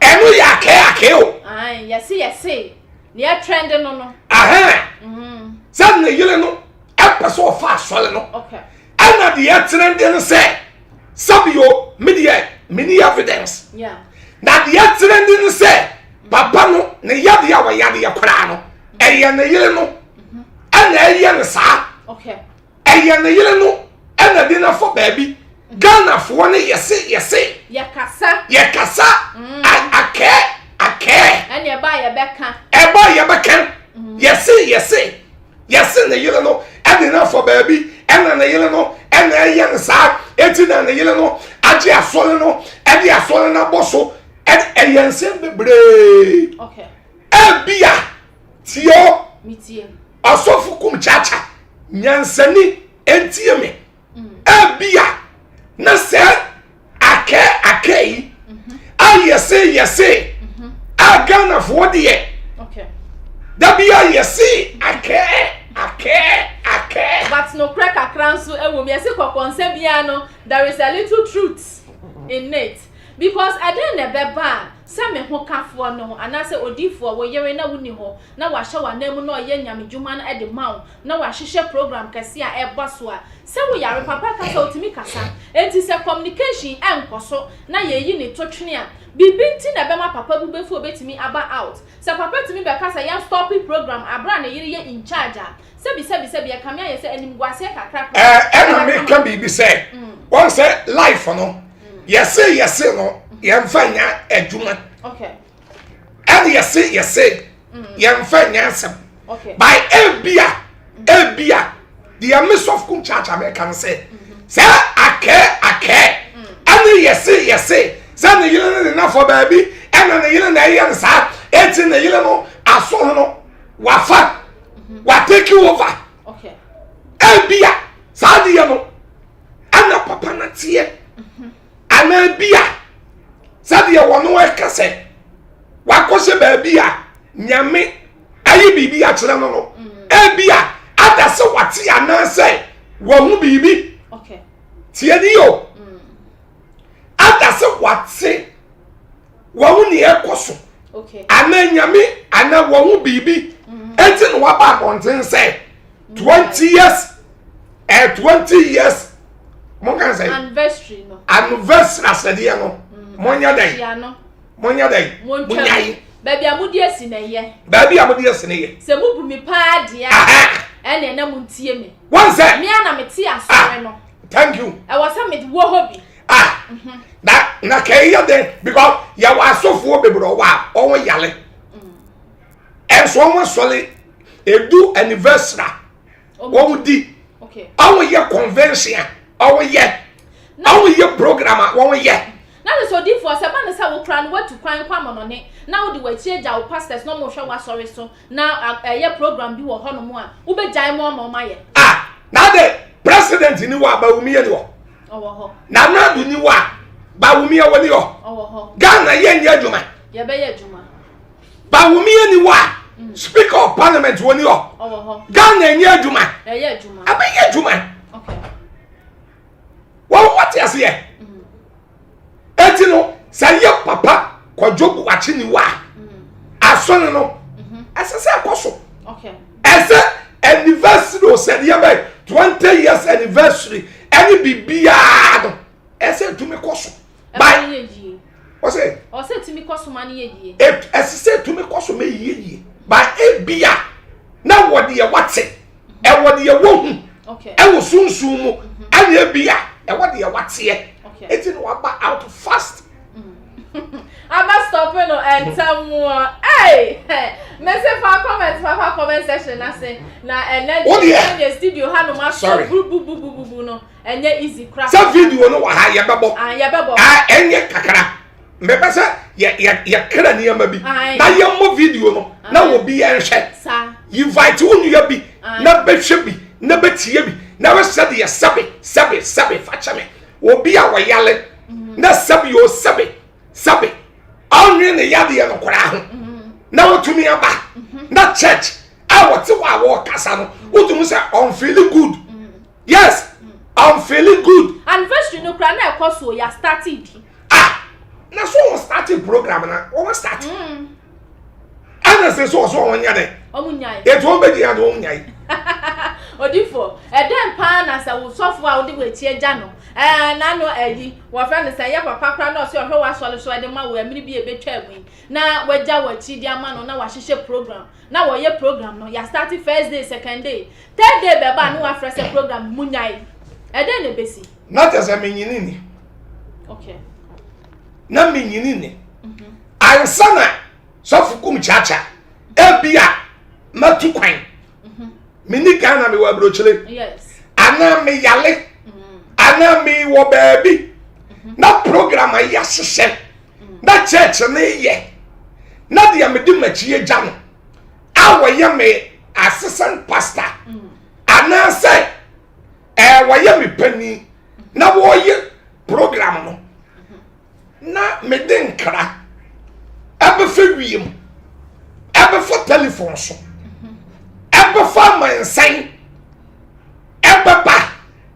Ɛno yɛ akɛɛ akɛɛ o. Yɛse yɛse neɛ trend no no. Mm-hmm. Sɛ ne yere no ɛpɛ sɛ ɔfa asɔre no. Ɛna deɛ trend no sɛ sɛbio me deɛ meni evidence. Na deɛ trend no sɛ papa no ne yadeɛ a wɔyadeɛ koraa no ɛyɛ ne yere no mm-hmm. ɛna ɛyɛ no saa. Ɛyɛ ne yere no ɛna de no afa baabi. Ghanafoɔ no yɛse yɛse. Yɛkasa. Yɛkasa. Mm. Akɛɛ akɛɛ. Ɛna ɛba yɛbɛka. Ɛba yɛbɛka. Mm. Yɛse yɛse yɛse ne yere no ɛde no afa baabi ɛna ne yere no ɛna ɛyɛ no saa eti na ne yere no agye asɔre no ɛde asɔre no abɔ so ɛyɛ nsɛm bebree. Okay. Ebia tie o. Ɔsɔfo kum kyakya nyansani ntie me. Mm. Ebia na sɛ akɛ akɛ yi mm-hmm. a yɛse yɛse mm-hmm. a Ghanafoɔ deɛ dabi a yɛse akɛ akɛ akɛ. But nokorɛ kakra nso ɛwɔ mu yɛse kɔkɔnsa biara no there is a little truth in it because ɛdɛn na ɛbɛba a Sɛ me hokafoɔ no, anaasɛ odiyifoɔ, wo yere na wonni hɔ, na wahyɛ w'ananmu na ɔyɛ nyamedwuma no de ma wo, na wahyehyɛ program kɛseɛ a ɛreba so a, sɛ wo yare, papa ka sɛ ɔtumi kasa, enti sɛ communication ɛnkɔ so na yɛyi ne to twene a, biribi nti na ɛbɛma papa bo bɛfu a ɔbɛtumi aba out. Sɛ papa tumi bɛka sɛ yɛn stop program aberɛ a ne yere yɛ in charge a, Sɛbi sɛbi sɛbi ɛkame ayɛ sɛ animguaseɛ kakra koraa. Ɛɛ ɛna meka biribi sɛ wɔn sɛ life no yɛse yɛse no yɛnfa nya adwuma ɛna yɛse yɛse yɛnfa nya asɛm by ebia ebia deɛ me sɔfo kum kyaakyaa meka no sɛ sɛ akɛɛ akɛɛ ɛne yɛse yɛse sɛ ne yere ne ne nafɔ baabi ɛna ne yere na ɛyɛ no saa eti ne yere no aso no wafa. wa take over ebia saa adeɛ no ɛna papa no teɛ mhm. anaa bia sɛdeɛ wɔn ɛka sɛ wakɔhyɛ baabi a nyame ayi biribi akyerɛ no no mm. ebia ada sɛ wate anaasɛ wɔn ho biribi tie ni o mm. ada sɛ wate. wɔn ho nea ɛkɔ so anaa nyame anaa wɔn ho biribi mm. eti na waba abɔnten sɛ 20 years ɛɛ 20 years mo kan sɛ anniversary no anniversary asɛdeɛ no mm. mo nyɛ dɛ mo nyɛ dɛ mo nyae baabi a mo di esi na yɛ baabi a mo di esi na yɛ sɛ mo bu mi paa deɛ ɛna ɛna mo ntie mi wɔn sɛ mi a na mi te asɔre no ah, thank you ɛwɔ sɛ mi wɔ hɔ bi. ah na na kɛyi yɛ dɛ because yɛwɔ asɔfoɔ bebree wɔ a wɔn yale ɛnso wɔn asɔre edu anniversary a wɔn di wɔn yɛ convention a wɔn yɛ wɔn yɛ program a wɔn yɛ. Na sɛ sɛ odiifoɔ sɛ ba ne sɛ wo kora no woatu kwan kɔ amɔnɔne na wode w'akyi agya wo pastors na wɔhwɛ w'asɔre so na ɛyɛ program bi wɔ hɔnom a wobɛgyae mu ama wɔn ayɛ. Ah na de president ni wɔ a Bawumia ni wɔ. Ɔwɔ hɔ. Nana Addo ni wɔ a Bawumia wɔ ni hɔ. Ɔwɔ hɔ. Ghana yɛ nyɛ adwuma. Yɛbɛyɛ adwuma. Bawumia ni wɔ a mm. speaker of parliament wɔ ni hɔ. Ɔwɔ hɔ. Ghana nyɛ adwuma. Ɛyɛ adwuma. Abɛyɛ adwuma. Okay. Wɔn wɔte aseɛ. Mm. Eti no sɛ yɛ papa Kwadwo Boakye. Boakye ni wa asɔre no ɛsɛ sɛ ɛkɔ so ɛsɛ anniversary o sɛ deɛ bɛyɛ 20 years anniversary ɛne biribiara no ɛsɛ ɛtumi kɔ so. By ɔsɛ ɔsɛ ɛtumi kɔ so ma no yɛ yie. Ɛsɛ sɛ ɛtumi kɔ so ma yie yie by ebia na wɔ deɛ wate ɛwɔ deɛ wɔhu ɛwɔ sunsun mu ɛna ebi a ɛwɔ deɛ wateɛ eti na waba out fast. Aba stop no ɛntɛm wɔ ɛy mese fa comment fa fa comment section na se na ɛnɛ deɛ ɛnɛ studio ha no ma so bububububu no ɛnyɛ easy kora. Sɛ video no wɔ ha yɛbɛbɔ. Ah yɛbɛbɔ. Ah ɛnyɛ kakra. Mepɛ sɛ yɛ yɛ yɛkra nneɛma bi na yɛmmɔ video no na obi yɛnhwɛ. Invite wo nua bi na bɛhwɛ bi na bɛtie bi na bɛ sɛdeɛ sɛbe sɛbe sɛbe fa kyɛ me obi a wɔyale mhm. na sɛbe o sɛbe sɛbe ɔnwe ne yadeɛ no koraa ho mhm. na wotumi aba mhm. na church a wɔte hɔ a wɔrekasa no wotumi sɛ ɔnfeeli good yes ɔnfeeli good. Anniversary no koraa na ɛkɔ so yɛ start bi. Ah na so wɔn starting program na wɔn start. Mm. Ɛna sɛ so ɔso wɔn nya dɛ. Wɔn nyae. Etu wɔn bɛ gyina de wɔn nyae. Odifo, ɛdɛn paa na sɛ wo sɔfo a wode w'akyi agya no, ɛɛ n'ano ayi, wɔfrɛ no sɛ ɛyɛ papa koraa na ɔsɛ ɔhwɛ w'asɔre so ɛde ma wo ɛmere bi a ebetwa mu yi, na wagya w'akyi de ama no na wahyehyɛ program, na wɔyɛ program no, yɛastarte first day, second day, third day bɛba a na wafrɛ sɛ program no munyae. Ɛdɛn na ebesi? Na kyerɛ sɛ menyini ni. Okay. Na menyini ni. Mhm. Ansa na sɔfo kum kyakya ebi a matu kwan. Mhm. Meni Ghana mewɔ aburokyire. Yes. Anaa meyale. Mhm. Anaa mewɔ baabi. Na program a yɛahyehyɛ. Na church no yɛ. Na deɛ mede m'akyi agya no a wɔyɛ me assistant pastor. Anaasɛ ɛɛ wɔyɛ me panin na wɔreyɛ program no na mede nkra ɛbɛfa wiem ɛbɛfa telephone so ɛbɛfa amansan ɛbɛba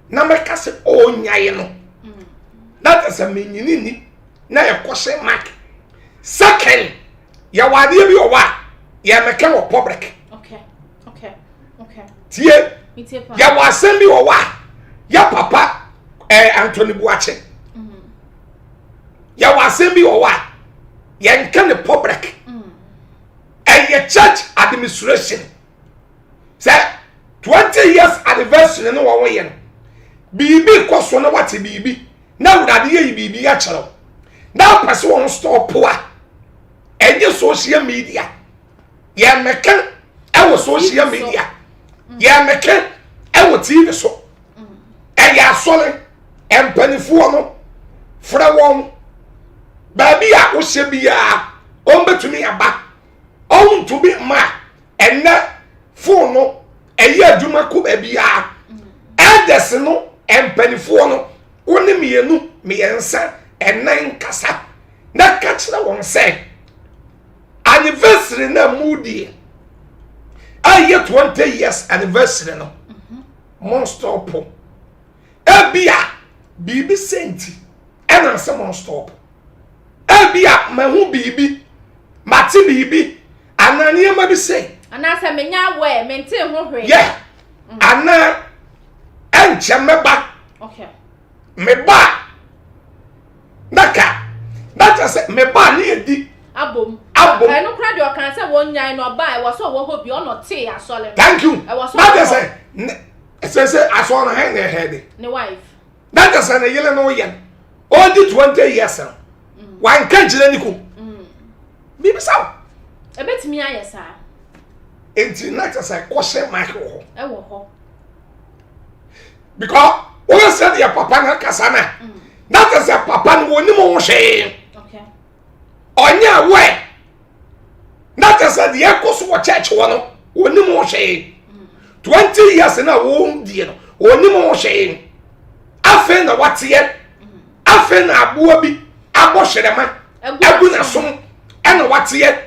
na mɛka sɛ ɔnyae no na kyɛ sɛ menyini ni na yɛkɔhyɛ mark second yɛwɔ adeɛ bi wɔ hɔ a yɛmɛka wɔ public. Okay. Okay. Tie, yɛwɔ asɛm bi wɔ hɔ a yɛ papa ɛɛ eh, Anthony Buakye. Mm. Yɛwɔ asɛm bi wɔ hɔ a yɛnka ne public. Mm. Ɛyɛ church administration. Sɛ 20 years anniversary no wɔn yɛ no, biribi kɔ so na wate biribi na awurade yɛ yi biribi akyerɛw na apɛ sɛ wɔn stop a ɛnyɛ social media. Yɛmmɛka ɛwɔ social media yɛmmɛka ɛwɔ tv so ɛyɛ asɔre mpanimfoɔ no frɛ wɔn baabi a wohyɛ biara wɔn bɛtumi aba wɔn ntumi mma ɛnɛ fon no ɛyɛ adwuma kɔ baabiara elders no mpanimfoɔ no wɔn ne mmienu mmiɛnsa ɛnan kasa na ka kyerɛ wɔn sɛ. Anniversary na mu deɛ ɛyɛ 20 years anniversary no mo stop ebia biribi sɛ nti ɛna sɛ mo stop ebia mahu biribi mate biribi anaa nneɛma bi sɛ anaasɛ menya awɛ mente ho hwee yɛ anaa ɛnkyɛ mɛba okay meba na ka na kyerɛ sɛ meba ne yɛdi abom abom ɛno kora deɛ ɔkan sɛ wɔn nyan no ɔba ɛwɔ sɛ ɔwɔ hɔ bi ɔna ɔtee asɔre no thank you ɛwɔ sɛ na kyerɛ sɛ ne ɛsɛ sɛ asɔre no hɛn na ɛhɛn de ne wife na kyerɛ sɛ ne yere no yɛ no ɔdi 20 years no wanka nkyerɛ ne kun biribi sa wo ɛbɛtumi ayɛ saa nti na kyerɛ sɛ kɔhyɛ mic wɔ hɔ ɛwɔ hɔ because wɔyɛ sɛ deɛ papa no kasa no na kyerɛ sɛ papa no wɔnim ho hwee ɔnyɛ aware na kyerɛ sɛ deɛ ɛkɔ so wɔ church hɔ no wɔnim ho hwee 20 years na wɔn die no wɔnim ho hwee afei na wateɛ afei na aboa bi abɔ hwerɛma agu n'asom ɛna wateɛ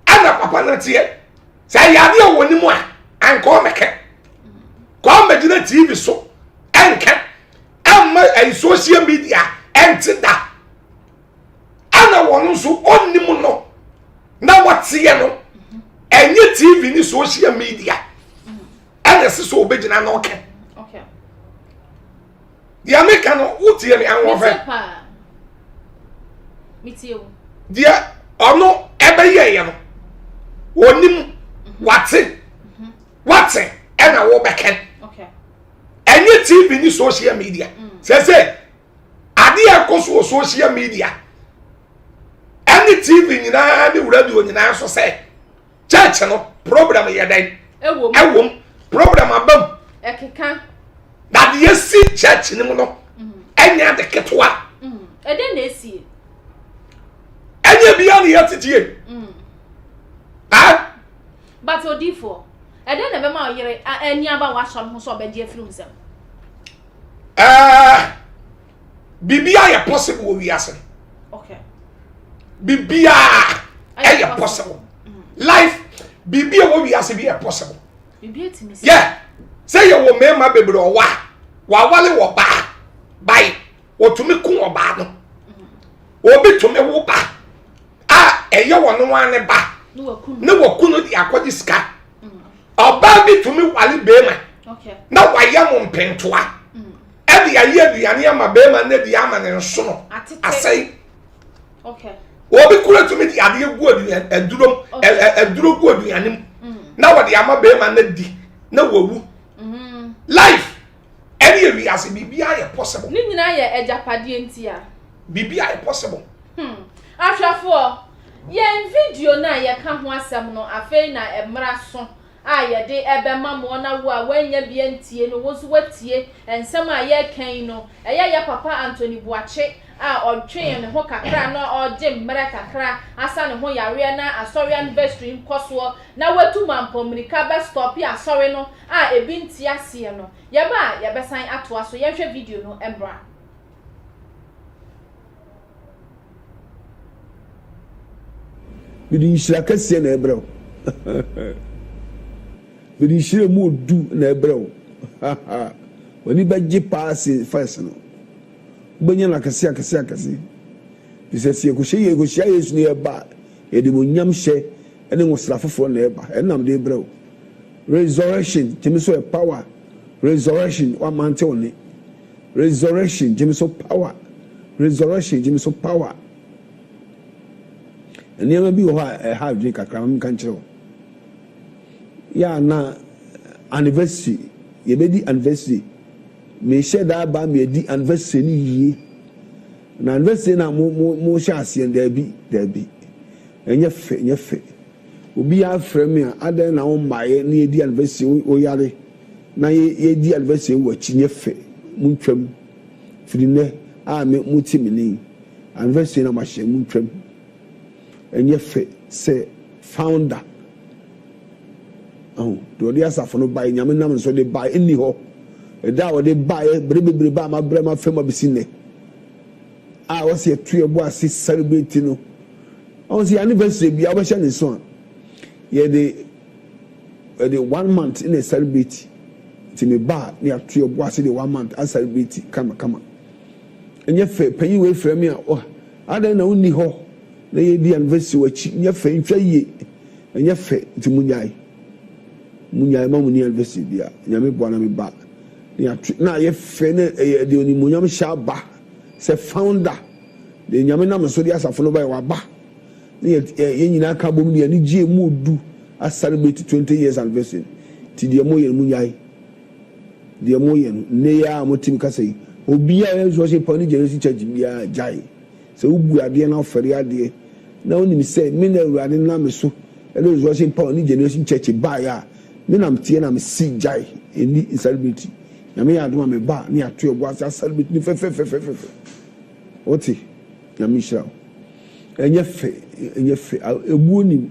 ɛna papa no teɛ sɛ ɛyɛ adeɛ a wɔnim a anka ɔmɛkɛ kɔ ɔmɛgyina tv so ɛnkɛ ɛmma ɛyi social media ɛnte da. wateɛ no ɛnyɛ TV ne social media ɛna ɛsɛ sɛ ɔbɛgyina na ɔka. Deɛ meka no wotie me ahoɔfɛ. Deɛ ɔno ɛbɛyɛeɛ no ɔnim wate wate ɛna wobɛka. Ɛnyɛ TV ne social media. Sɛ sɛ adeɛ ɛkɔ so wɔ social media ɛne TV nyinaa ne radio nyinaa so sɛ church no problem yɛ dɛn ɛwom problem aba mu ɛkeka na deɛ si church no mu no ɛnyɛ ade ketewa ɛdɛn na esie ɛnyɛ bia ne yɛtetie ah but odiifoɔ ɛdɛn na ɛbɛma ɔyere ani aba w'asɔre ho sɛ ɔbɛgye afiri wo nsam ɛɛ biribiara yɛ possible wɔ wiase okay biribiara ɛyɛ possible life biribi a wɔ wiase bi yɛ possible yɛ sɛ yɛ wɔ mmarima bebree ɔwɔ a wawale wɔ baa bae wɔtumi ko ɔbaa no obi tumi wo ba a ɛyɛ wɔn no ne ba ne wɔku no de akɔgye sika ɔbaa bi tumi wale bɛrima na wayɛ mo mpentoa ɛde ayɛ aduane ama bɛrima no de ama ne nsono asɛe obi kura tumi de adeɛ gu aduane aduro aduro gu aduane mu na wɔde ama bɛrima no di na wawu life ɛne yɛ wiase biribiara yɛ possible. Ne nyinaa yɛ agyapadeɛ nti a. Biribiara yɛ possible. Hmm. Ahwɛfoɔ, yɛn video no a yɛka ho asɛm no afei na ɛmmra so a yɛde ɛbɛma mo na wo a woannya bi antie no wo nso woatie nsɛm a yɛreka yi no. Ɛyɛ yɛ papa Anthony Boakye a ɔtwee ne ho kakra na ɔregye mmerɛ kakra asa ne ho yareɛ na asɔre anniversary nkɔsoɔ na watu mampɔn mmirika bɛ stɔpe asɔre no a ebi nte aseɛ no. Yɛba a yɛbɛsan atoa so. Yɛnhwɛ video no mmra. Mede nhyira kɛseɛ na ɛbrɛ wo. Mede nhyira emu odu na ɛbrɛ wo. W'ani bɛgye paa sen first no. Wobɛnya no akɛse akɛse akɛse. Efisɛ sɛ yɛkɔhyɛ yɛkɔhyia Yesu na yɛba a, yɛde animuonyam hyɛ ne nwosra foforɔ na ɛba. Ɛno na mede rebrɛ wo. Resurrection, gyeme so ɛ power. Resurrection, woamante wo nne. Resurrection, gyeme so power. Resurrection, gyeme so power. Nneɛma bi wɔ hɔ a ɛha adwene kakra, ma menka nkyerɛ wo. Yɛ a na anniversary, yɛbɛdi anniversary. Mehyɛ da aba ma yɛadi anniversary no yie. Na anniversary no a mo mo mohyɛ aseɛ no, daabi, daabi. Ɛnyɛ fɛ, ɛnyɛ fɛ. Obiara frɛ me a, adɛn na wommaeɛ na yɛdi anniversary, wo woyare na yɛ yɛdi anniversary wɔ akyi, nyɛ fɛ. Montwam. Firi nnɛ a me mote me nne yi, anniversary no a moahyɛ, montwam. Ɛnyɛ fɛ sɛ founder, ahu, deɛ ɔde asafo no baeɛ, Nyame nam ne so de baeɛ, nni hɔ. Ɛda a ɔde baeɛ, berɛ bebrebe a mabrɛ mafa mu abɛsi nnɛ, a ɔsɛ yɛto yɛn bo ase celebrate no. Ɔhu sɛ yɛn anniversary bia wobɛhyɛ ne nso a, yɛde yɛde one month na celebrate. Nti me ba a na yɛato yɛn bo ase de one month a celebrate kama kama. Ɛnyɛ fɛ, panyin wei frɛ me a, oh, adɛn na wonni hɔ na yɛdi anniversary w'akyi, nyɛ fɛ, ntwa yie, ɛnyɛ fɛ, nti munyae. Munyae ma munni anniversary bia. Nyame boa na me ba na yɛato, na ayɛ fɛ na ɛyɛ de onimuonyam hyɛ aba sɛ founder. Deɛ Nyame nam so de asafo no baeɛ waba na yɛ yɛn nyinaa ka bom de anigyeɛ emu odu a celebrate 20 years anniversary no. Nti deɛ moyɛ no monyae. Deɛ moyɛ no nnɛ yi ara a mote me kasa yi obiara a ɔyɛ Resurrection Power ne Generation Church biara gyae. Sɛ wobu adeɛ na wofɛre adeɛ na wonim sɛ me na Awurade nam me so de Resurrection Power ne Generation Church baeɛ a me na meteɛ na mese gyae ɛnni celebrate. Nyame yɛ adom a meba a na yɛato yɛn bo ase a celebrate no fɛfɛfɛfɛfɛ. Wote? Nyame nhyira wo. Ɛnyɛ fɛ, ɛnyɛ fɛ. Ebuo nim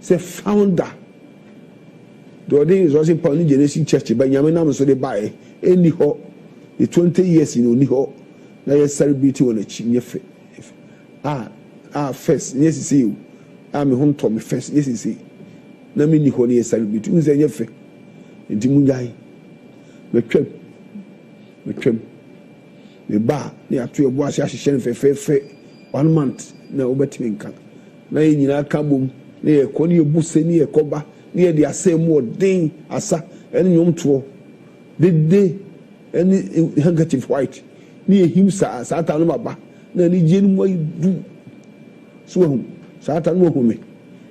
sɛ founder deɛ ɔde Resurrection Power ne Generation Church ba Nyame nam so de baeɛ ɛnni hɔ. The 20 years no ɔnni hɔ na yɛ celebrate wɔ n'akyi. Nyɛ fɛ. Ah, ah, first, nyɛ sisei o. Ah, me ho ntɔ me first, nyɛ sisei. Na menni hɔ na yɛ celebrate. Wohu sɛ ɛnyɛ fɛ. Nti munyae. Matwam. Matwam. Me ba a, na yɛato yɛn bo ase ahyehyɛ no fɛfɛɛfɛ, one month na wobɛtumi nka. Na yɛn nyinaa ka bom. Na yɛkɔ ne yɛbu se ne yɛkɔba ne yɛde asa mu ɔden asa ne nnwomtoɔ dede ne handkerchief white ne yɛhim saa saa ta no maba na anigyeɛ no mu ayɛ du. So wahu saa ta no wahu me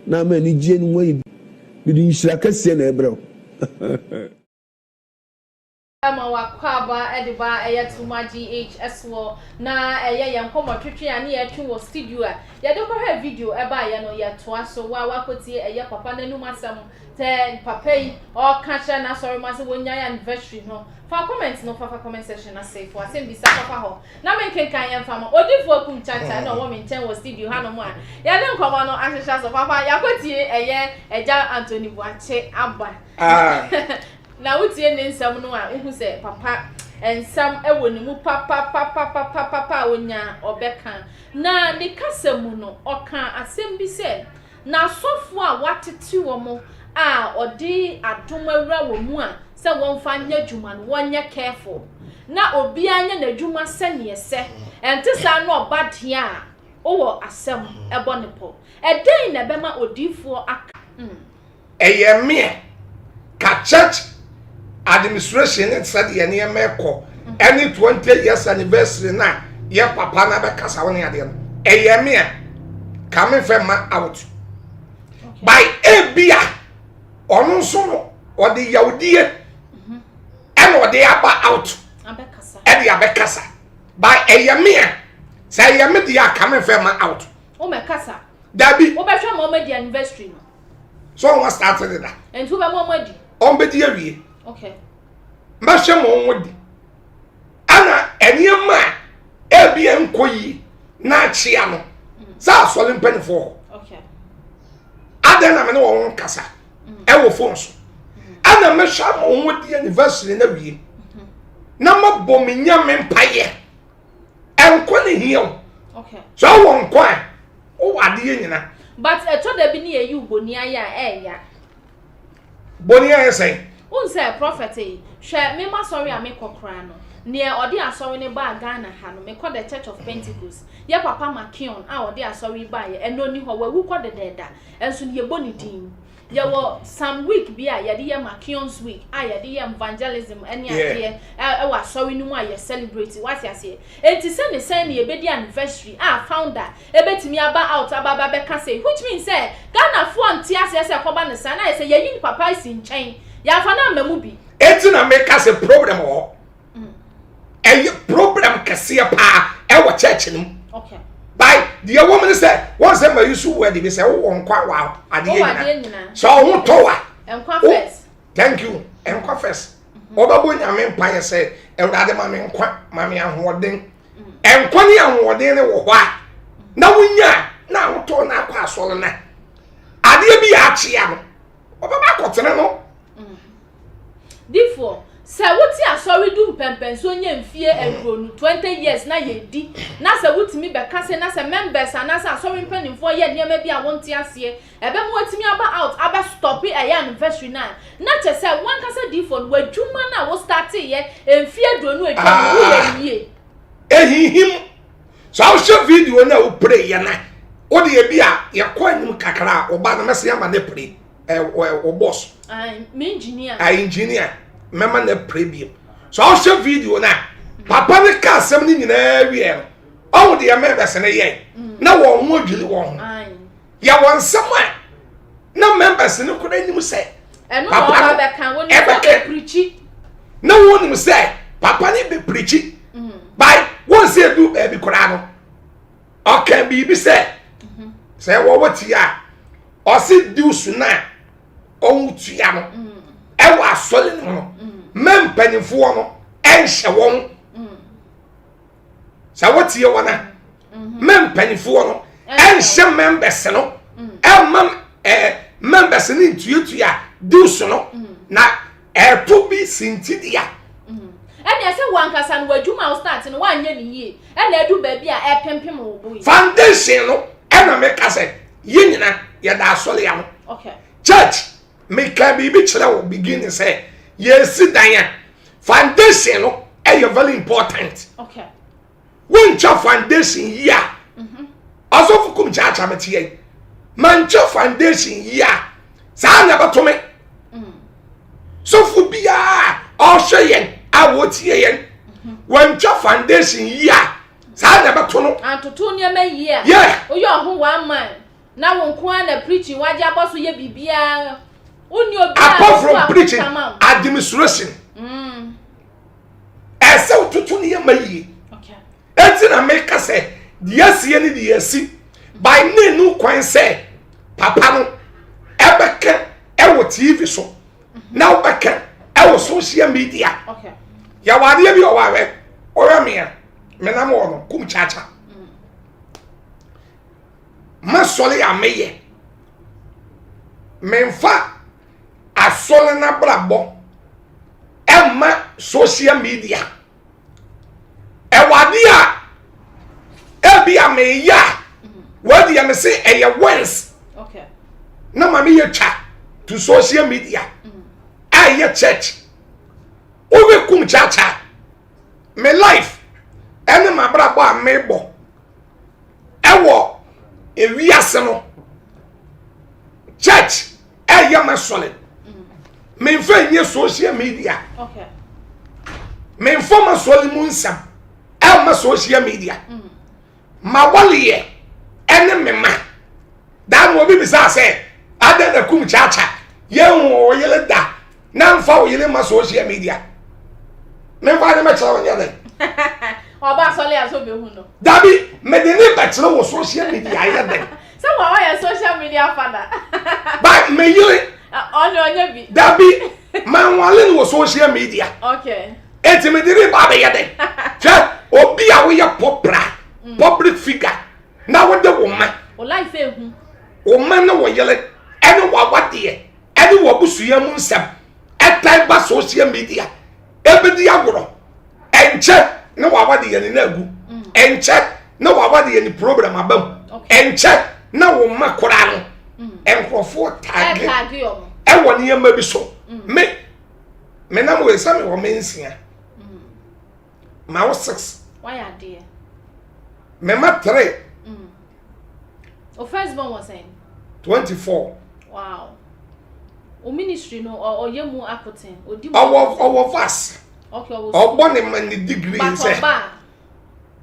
na ama anigyeɛ no mu ayɛ du. Mede nhyira kɛseɛ na ɛbrɛ wo. Ma w'akwaaba de ba ɛyɛ Tuma GH soɔ na ɛyɛ yɛn nkɔmmɔ twetwe a ne yɛtwe wɔ studio a yɛde kɔhwɛ video ɛbaeɛ no yɛtoa so wo a woakɔtie ɛyɛ papa n'anum asɛm sɛ papa yi ɔka kyerɛ n'asɔremma sɛ wɔnnyae anniversary no fa comment no fafa comment section ase fo asɛm bisa fafa hɔ na menkenkan yɛn fa ma odifoɔ akum kyakya na ɔwɔ me nkyɛn wɔ studio hanom a yɛde nkɔmmɔ no ahyehyɛ so papa yɛakɔtie ɛyɛ agya Anthony Boakye aba ah. Na wotie ne nsɛm no a, wohu sɛ papa nsɛm wɔ ne mu papapapapapapa a onya a ɔbɛka. Na ne kasa mu no, ɔkaa asɛm bi sɛ, N'asɔfoɔ a wɔatete wɔn a ɔde adom awura wɔn mu a sɛ wɔmfa nyɛ adwuma no, wɔnyɛ careful. Na obiara nyɛ n'adwuma sɛdeɛ ɛsɛ. Ɛnte saa na ɔba deɛ a, wowɔ asɛm bɔ ne pɔ. Ɛdɛn na ɛbɛma odiyifoɔ aka? Mm. Ɛyɛ me a, ka church administration ne sɛdeɛ nneɛma ɛkɔ ɛne 20 years anniversary no a yɛ papa no abɛkasa wo ne adeɛ no ɛyɛ me a ka me fɛ ma out by ebia ɔno nso no ɔde yawdie ɛna ɔde aba out ɛde abɛkasa by ɛyɛ me a sɛ ɛyɛ me deɛ a ka me fɛ ma out dabi wobɛhwɛ ma ɔmadi anniversary no so wɔn start deda. Nti wobɛma wɔn adi. Wɔn bɛdi awie. Okay. Mbɛhwɛ ma wɔn adi. Ɛna nneɛma a ebi nkɔ yie na akyea no sɛ asɔre mpanimfoɔ hɔ. Okay. Adan na me ne wɔn kasa mm. ɛwɔ phone so. Mm. Ɛna mɛhwɛ ma wɔn adi anniversary na wie. Mm-hmm. Na mabɔ me nyame mpaeɛ. Nkwa ne hia o. Sɛ ɔwɔ nkwa a, wowɔ adeɛ nyina. But ɛtɔ da bi ne yɛyi wo boni ayɛ a ɛɛya. Boni ayɛ sɛn? Wohu sɛ prophet yi, hwɛ me m'asɔre a mekɔ koraa no, neɛ ɔde asɔre no baa Ghana ha no, mekɔ the Church of Pentecost, yɛ papa Makeon a ɔde asɔre yi baeɛ, ɛnnɛ ɔnni hɔ, wawu kɔ dedaada, nso no yɛbɔ ne din. Yɛwɔ some week bi a yɛde yɛ Makion's week a yɛde yɛ evangelism ne adeɛ ɛwɔ asɔre no mu a yɛ celebrate wate aseɛ. Enti sɛ ne sɛn na yɛbɛdi anniversary a founder ɛbɛtumi aba out aba aba bɛka sei which means sɛ Ghanafoɔ nte aseɛ sɛ ɛkɔba no saa na ayɛ sɛ yɛyi papa asi nkyɛn yɛamfa no amma mu bi. Enti na meka sɛ problem wɔ hɔ. ɛyɛ problem kɛseɛ paa ɛwɔ church no mu by deɛ wɔ mu ne sɛ wɔn sɛ ma yi so wɔ ɛde bi sɛ wowɔ nkwa wɔ adeɛ nyina sɛ ɔho tɔ wa thank you nkwa first mhm. wɔbɛbɔ nyame mpaeɛ sɛ awurade ma me nkwa ma me ahoɔden mm. nkwa ne ahoɔden ne wɔ hɔ a na wonya na ahotɔ na akɔ asɔre na adeɛ bi yɛ akyea no wɔbɛba akɔtene no mm. Difoɔ, sɛ wote asɔre du mpɛnpɛnsoɔ nya mfie aduonu, 20 years, na yɛdi, na sɛ wotumi bɛka se na sɛ members anaasɛ asɔre mpanimfoɔ yɛ nneɛma bi a wonte aseɛ, ɛbɛma watumi aba out abɛ stɔpe ɛyɛ anniversary no a, na kyerɛ sɛ wankasa difoɔ no, w'adwuma no a wo starteeɛ mfie aduonu atwa no, woyɛ no yie. Ehinhim. Sɛ wohwɛ video no a wopere yɛ no a, wode ebi a yɛkɔ anim kakra a, wo ba no mɛsen ama no apire. wo boss me engineer a engineer mɛma no apire bio so ɔhwɛ video no a papa no ka asɛm no nyinaa wie no ɔho deɛ members no yɛ mm. na wɔn ho adwiri wɔn ho yɛwɔ nsɛm a na members no kora anim sɛ papa no ɛbɛka na wɔn nim sɛ papa no bɛpirikyi mm. by wɔn sɛ edu baabi koraa no ɔka biribi sɛ mhm. sɛ wɔwɔ tie a ɔse dues no a ɔntua no mm. ɛwɔ asɔre no mu no mm. mɛ mpanyinfoɔ no ɛnhyɛ wɔn mm. sɛ wɔtie wɔn a mm-hmm. mɛ mpanyinfoɔ no ɛnhyɛ members no ɛmma ɛɛ members no ntuatua dues no na ɛto bi sintidia. Ɛnna ɛsɛ wo ankasa no w'adwuma a wo start no woanyɛ ne yie ɛna adu baabi a ɛpempem wo bo yi. Foundation no ɛna meka sɛ yɛn nyina yɛda asɔre ano. Okay. Church meka biribi kyerɛ wo beginning sɛ yɛsi dan a foundation no ɛyɛ very important. Okay. Wontwa foundation yi a mhm. ɔsɔfo kum kyaakyaa me teɛ yi. Mantwa foundation yi a, saa na ɛbɛto me. Sɔfo biara a ɔhwɛ yɛn a wɔtie yɛn, wantwa foundation yi a, saa na ɛbɛto no. Antoto nneɛma yie a. Yeah. Woyɛ ɔho one man na wo nko ara na preaching wagye abɔ so yɛ biribiara. Wonni obi a Apart from preaching, administration. Ɛsɛ wototo nneɛma yie. Eti na meka sɛ deɛ asie ne deɛ asi by ne nu kwan sɛ papa no ɛbɛka ɛwɔ TV so na wobɛka ɛwɔ social media. Yɛwɔ adeɛ bi ɔwɔ awɛ ɔyɛ mea menam wɔ no kum kyakya. Masɔre a meyɛ memfa asɔre n'abrabɔ ɛma social media. Ɛwɔ adeɛ a ebi a meyɛ a wɔadi yɛ me se ɛyɛ wins na ma meyɛ twa to social media a ɛyɛ church wobɛkum kyakya me life ɛne m'abrabɔ a mebɔ ɛwɔ ewiase no church ɛyɛ ma sɔre memfa nyɛ social media memfa ma sɔre mu nsɛm ɛma social media ma wɔleyɛ ɛne me ma daa na obi bisa sɛ adɛn na kum kyaakya yɛn wo yere da na nfa wo yere ma social media memfa ne mɛkyerɛ wo nyɛ dɛn ɔba asɔle a so bɛhu no dabi mede ne bɛkyerɛ wɔ social media ayɛ dɛn sɛ wɔn ɔyɛ social media fada ba me yere ɔne ɔnyɛ bi dabi manwale no wɔ social media okay eti mede ne ba bɛyɛ dɛn hwɛ obi a woyɛ pɔpra mm. public figure na wode wo ma wo life ehu wo ma ne wo yere ɛne wawadeɛ ɛne w'abusua mu nsɛm ɛtan ba social media ɛbɛdi agorɔ ɛnkyɛ na wawa de yɛ ne na agu mm. ɛnkyɛ na wawa de yɛ ne program aba mu ɛnkyɛ na wɔn mma koraa no mm. nkurɔfoɔ taage ɛwɔ nneɛma bi so mm. me me nam wɔ esɛ me wɔ me nsia ma wo six me ma three. O first born was sɛn? 24. Wow. O ministry no ɔyɛ mu akoten. Odi mu. Ɔwɔ ɔwɔ vas. Okay, ɔwɔ. Ɔbɔ ne ma ne degree nsɛ. But ɔba.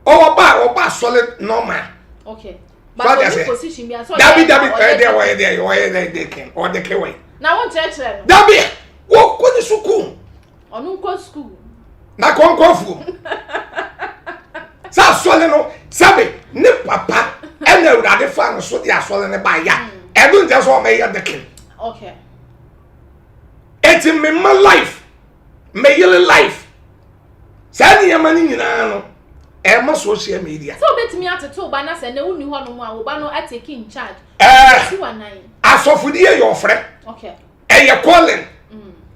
Ɔwɔ ba ɔba asɔre normal. Okay. But ɔni position bi asɔ. Dabi dabi ɔyɛ dɛ ɔyɛ dɛ ɔyɛ dɛ de ken ɔde ke wɛ. Na wɔn kyerɛkyerɛ no. Dabi wɔkɔ ne sukuu. Ɔno nkɔ sukuu. Na kɔnkɔ afuom. Sɛ asɔre no sɛbe ne papa ɛna awurade fa no so de asɔre no ba ya. Ɛno nkyɛ sɛ ɔmɛyɛ dekin. Okay. Eti me ma life, me yere life. Saa nneɛma no nyinaa no ɛma social media. Sɛ obetumi atete wo ba na sɛ na wonni hɔ nom a wo ba no atake in charge. Ɛɛ asɔfodie yɛ ɔfrɛ. Okay. ɛyɛ calling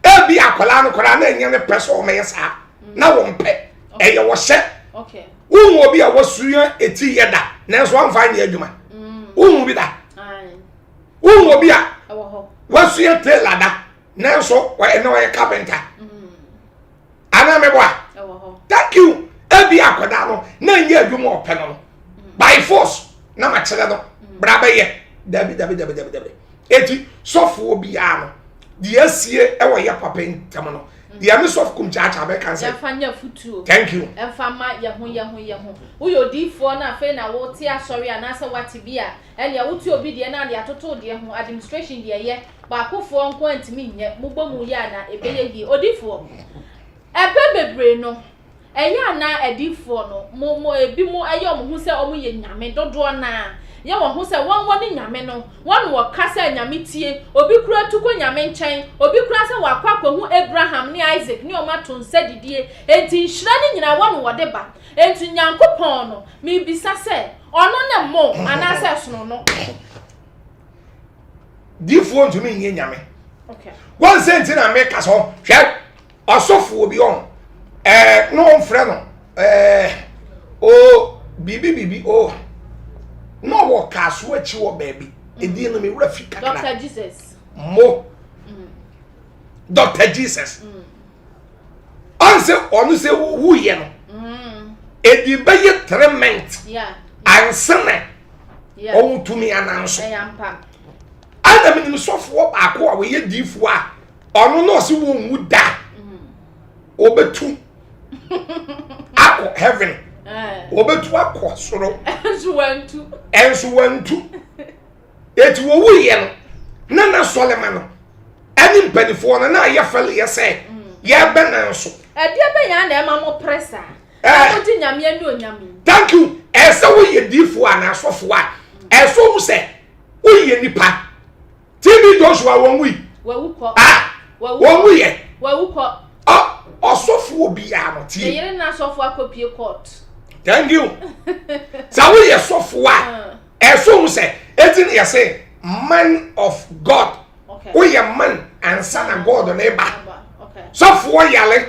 ebi akwadaa no koraa na ɛnyɛ ne pɛ sɛ ɔmɛyɛ saa na wɔn pɛ ɛyɛ wɔhyɛ wohu obi a wɔsua eti yɛ da nanso wɔnfa nyɛ adwuma wohu bi da wohu obi a wɔsua tailor da nanso ɛnna ɔyɛ carpenter anaa mɛboa thank you ebi akwadaa no na nyɛ adwuma ɔpɛ no no by force na ma kyerɛ no bra bɛyɛ dabi dabi dabi dabi dabi eti sɔfoɔ biara no deɛ asie ɛwɔ yɛ papa ntɛm no deɛ me sɔfo kum kyaakyaa bɛka nsɛ yɛmfa nyɛ futuo thank you ɛmfa ma yɛ ho yɛ ho yɛ ho woyɛ odiifoɔ na afei na wote asɔre anaasɛ woate bi a ɛnea wote obi deɛ na ade atoto deɛ ho administration deɛ yɛ Baakofoɔ nko ara ntumi nyɛ, mobɔ mu yɛ a na ɛbɛyɛ yie. Odifoɔ, ɛpɛn bebree no, ɛyɛ a na adiyifoɔ no, mo, mo, ebinom yɛ wɔn ho sɛ wɔyɛ nyame, dodoɔ no ara yɛ wɔn ho sɛ wɔn wɔne nyame no, wɔn na wɔka sɛ nyame tie, obi koraa tu kɔ nyame nkyɛn, obi koraa sɛ wakɔ akɔhu Abraham ne Isaac ne wɔn ato nsa didie, enti nhyira no nyinaa wɔn na wɔde ba. Enti Nyankopɔn no, mebisa sɛ, ɔno ne mo anaasɛ ɛsono no? diifoɔ ntumi nyɛ nyame wɔn sɛ nti na meka sɛ hwɛ ɔsɔfoɔ bi ɔn ɛɛ na ɔmfrɛ no ɛɛ o biribi biribi o na ɔwɔ kaaso akyi wɔ baabi edin no me wura fi kakra Dr. Jesus mo mm. Dr. Jesus mm. ɔn sɛ ɔno sɛ wuyɛ no mm. edi bɛyɛ treatment ansa na. Ɔwɔ tumi anan so. Ɛna menim sɔfoɔ baako a wɔyɛ diifoɔ a ɔno na ɔse wɔnwu da. Wɔbɛtu akɔ heaven. Wɔbɛtu akɔ soro. Ɛnso wantu. Eti wɔwuiɛ no na na sɔlema no ɛne mpanimfoɔ no na ayɛ fɛleyɛ sɛ yɛbɛ nan so. Ɛdeɛ bɛn ya na ɛma mo pere saa? Na mo gye Nyame anuonyam yi. Thank you. Ɛsɛ woyɛ diifoɔ anaa asɔfoɔ a ɛsɛ wohu sɛ woyɛ nipa. TB Joshua wɔn wui. Wawu kɔ. Ah, wɔn wuyɛ. Wawu kɔ. Ɔsɔfoɔ biara no tie. Ne yere na asɔfoɔ akɔpie court. Thank you. Sɛ woyɛ sɔfoɔ a ɛsɛ wohu sɛ eti ne yɛsɛ man of God. Woyɛ man ansa na God ne ba. Sɔfoɔ yale.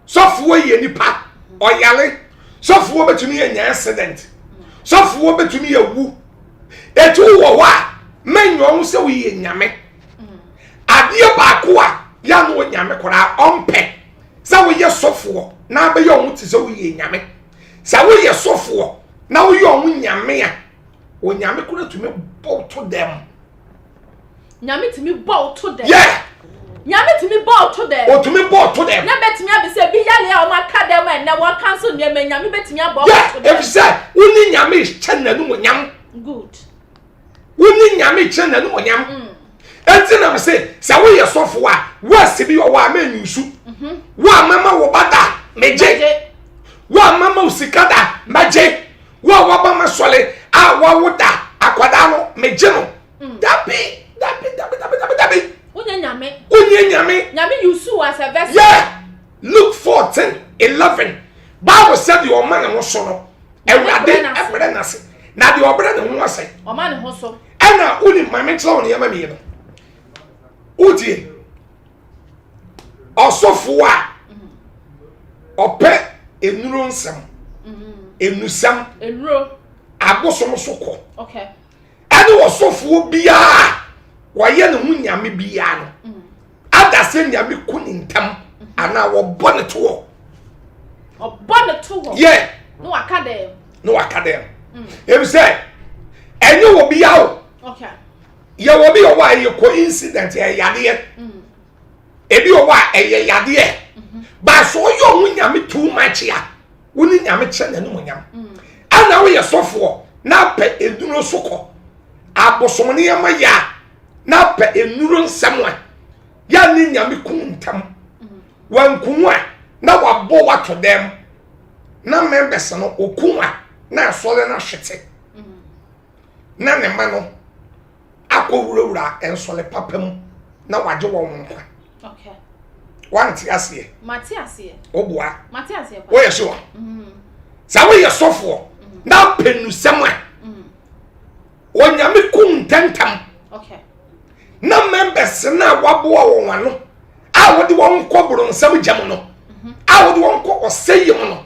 Sɔfoɔ yɛ nipa ɔyale. Sɔfoɔ bɛtumi anya accident. Sɔfoɔ bɛtumi awu. Eti wowɔ hɔ a mɛnyɛ ɔho sɛ woyɛ nyame. Adeɛ baako a yɛ ano nyame koraa ɔmpɛ sɛ woyɛ sɔfoɔ na abɛyɛ ɔho te sɛ woyɛ nyame. Sɛ woyɛ sɔfoɔ na woyɛ ɔho nyame a onyame koraa tumi bɔ to dɛm. Nyame tumi bɔ wo to dɛm. Yeah. Nyame tumi bɔ wo to dɛm. Otumi bɔ wo to dɛm. Na bɛtumi abisa bi yale a wɔn aka dɛm a ɛnɛ wɔka nso nneɛma Nyame bɛtumi abɔ wo to dɛm. Yeah, efisɛ wo ne Nyame kyɛ n'anumonyam. Good. Wo ne Nyame kyɛ n'anumonyam. Mm. Enti na mese sɛ woyɛ sɔfo a wɔasi bi wɔ hɔ a mɛnyusu. Mhm. Wo a mama wo ba da megye. Wo a mama wo sika da mɛgye. Wo a waba ma sɔle a wawo da akwadaa no megye no. Mm. Dabi, dabi, dabi, dabi, dabi, dabi. Wonye nyame. Wonye nyame. Nyame use you as a vessel. Yeah. Luke 14, 11. Bible said deɛ ɔma ne ho so no, Awurade ɛbrɛ n'ase. Na deɛ ɔbrɛ ne ho ase. Ɔma ne ho so. Ɛna woni maame kyerɛ wo nneɛma mmienu. Wotie. Ɔsɔfoɔ a ɔpɛ nnuro nsɛm. Nnusɛm. Nnuro. Abosom so kɔ. Okay. Ɛne ɔsɔfoɔ biara a wɔyɛ ne ho nyame biara no mm. ada sɛ nyame ku ne ntam mm-hmm. anaa wɔbɔ ne toɔ. Ɔbɔ ne to hɔ. Yɛ. Na waka dɛm. Na waka dɛm. Mm. Ebi sɛ ɛnyɛ wɔ bi awo. Okay. Yɛ wɔ bi wɔ hɔ a ɛyɛ coincident ɛyɛ yadeɛ. Mm. Ebi wɔ hɔ a ɛyɛ yadeɛ. Mm-hmm. Baasa ɔyɛ ɔho nyame too much a. Wo ne nyame kyɛ n'anumonyam. Ɛna woyɛ sɔfoɔ na apɛ nnuro so kɔ. Abosom nneɛma yɛ a na apɛ nnuro nsɛm a yɛ ne nyame kum ntam. Wankum a na wabɔ wato dɛm na members no okum a na asɔre no ahwete na ne ma no akɔwurawura nsɔre papa mu na wagye wɔn nkwa. Okay. Wante aseɛ. Mate aseɛ. Woboa. Mate aseɛ pa. Woyɛ sure. Mm. Sɛ woyɛ sɔfoɔ mm. na apɛ nusɛm a. Mm. Onyame kum ntɛntɛm. Okay. Na members na waboa wɔn ano a wɔde wɔn kɔ boronsam gya mu no mm-hmm. a wɔde wɔn kɔ ɔsɛyɛ mu no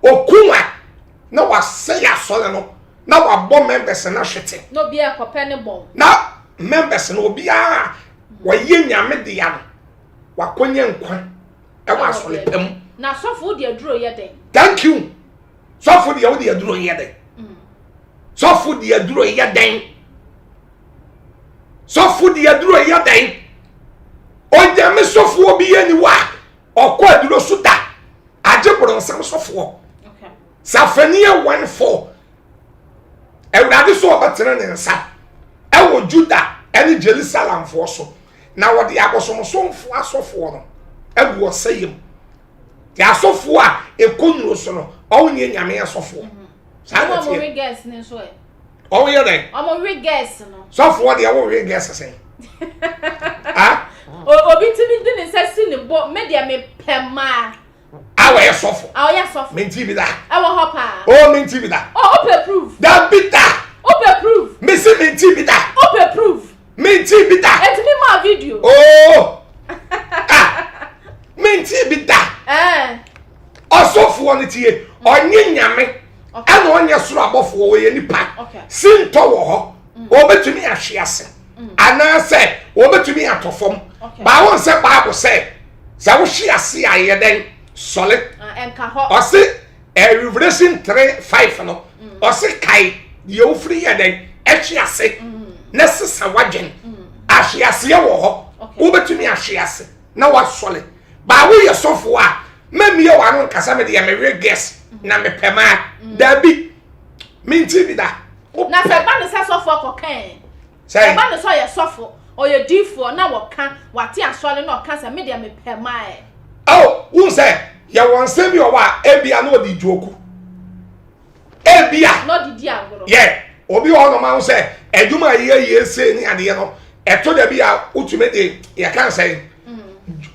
okum a na wasɛe asɔre no na wabɔ members no ahwete. Na obiara kɔpɛ ne bɔn. Na members no obiara wɔyɛ nyame dea no wakɔnya nkwa ɛwɔ asɔre pa mu. Na sɔfo de aduro yɛ dɛn? Thank you. Sɔfo deɛ wode aduro yɛ dɛn? Mm. Sɔfo de aduro yɛ dɛn? Sɔfo de aduro yɛ dɛn? Onyame sɔfoɔ bi yɛ ni wa ɔkɔ aduro so da agye borɔnsam sɔfoɔ. Safania 1 4 Awurade so ɔbɛtene ne nsa ɛwɔ Juda ɛne Jerusalemfoɔ so na wɔde abosomsomfoɔ asɔfoɔ no agu ɔsɛeɛ mu. Te asɔfoɔ a ɛkɔ nnuro so no ɔwo nyɛ nyame asɔfoɔ. Mhm. Saa na teɛ. Ɔwo yɛ dɛn? Ɔmo we gɛs no. Sɔfoɔ deɛ wo we gɛs sɛn? Ah? Obi tumi de ne nsa si ne bo me deɛ mepɛ maa. A wɔyɛ sɔfo. A ɔyɛ sɔfo. Menti bi da. Ɛwɔ hɔ paa. Oh, menti bi da. Oh, wopɛ proof. Dabi da. Wopɛ proof. Mesi menti bi da. Wopɛ proof. Menti bi da. Etumi maa video. Oh. Ah. Menti bi da. Eh. Ɔsɔfoɔ no tie. Ɔnye nyame. Ɛna ɔnyɛ soro abɔfoɔ wɔyɛ nipa. Sintɔ wɔ hɔ. Wɔbɛtumi ahwe ase. Anaasɛ wɔbɛtumi atɔ fam. Baawo nsɛ Bible sɛ. Sɛ wohwe ase a yɛ dɛn? Sɔle. Ah, Ɔse eh, Revelation 3 5 no, mm. ɔse kae deɛ wofiri yɛ dɛn ɛhwe ase na sesa wadwen. Ahwe aseɛ wɔ hɔ, wobɛtumi ahwe ase na wasɔre. Baa woyɛ sɔfoɔ a, mɛmmie w'ano nkasa me deɛ mewe guest na mepɛ maa. Daabi, menti bi da. Na sɛ ɛba ne sɛ sɔfoɔ kɔkɛn Sɛ ɛba ne sɛ ɔyɛ sɔfo, ɔyɛ diifoɔ na wɔka wate asɔre na ɔka sɛ me deɛ mepɛ maa ɛ. Oh, wohu sɛ yɛwɔ nsɛm bi wɔ hɔ a ebia na ɔde dwoku. Ebia. Na ɔde di agorɔ. Yɛ obi wɔ hɔnom ahu sɛ adwuma a yɛyɛ yɛ sei ne adeɛ no ɛto da bi a wotumi de yɛka nsɛn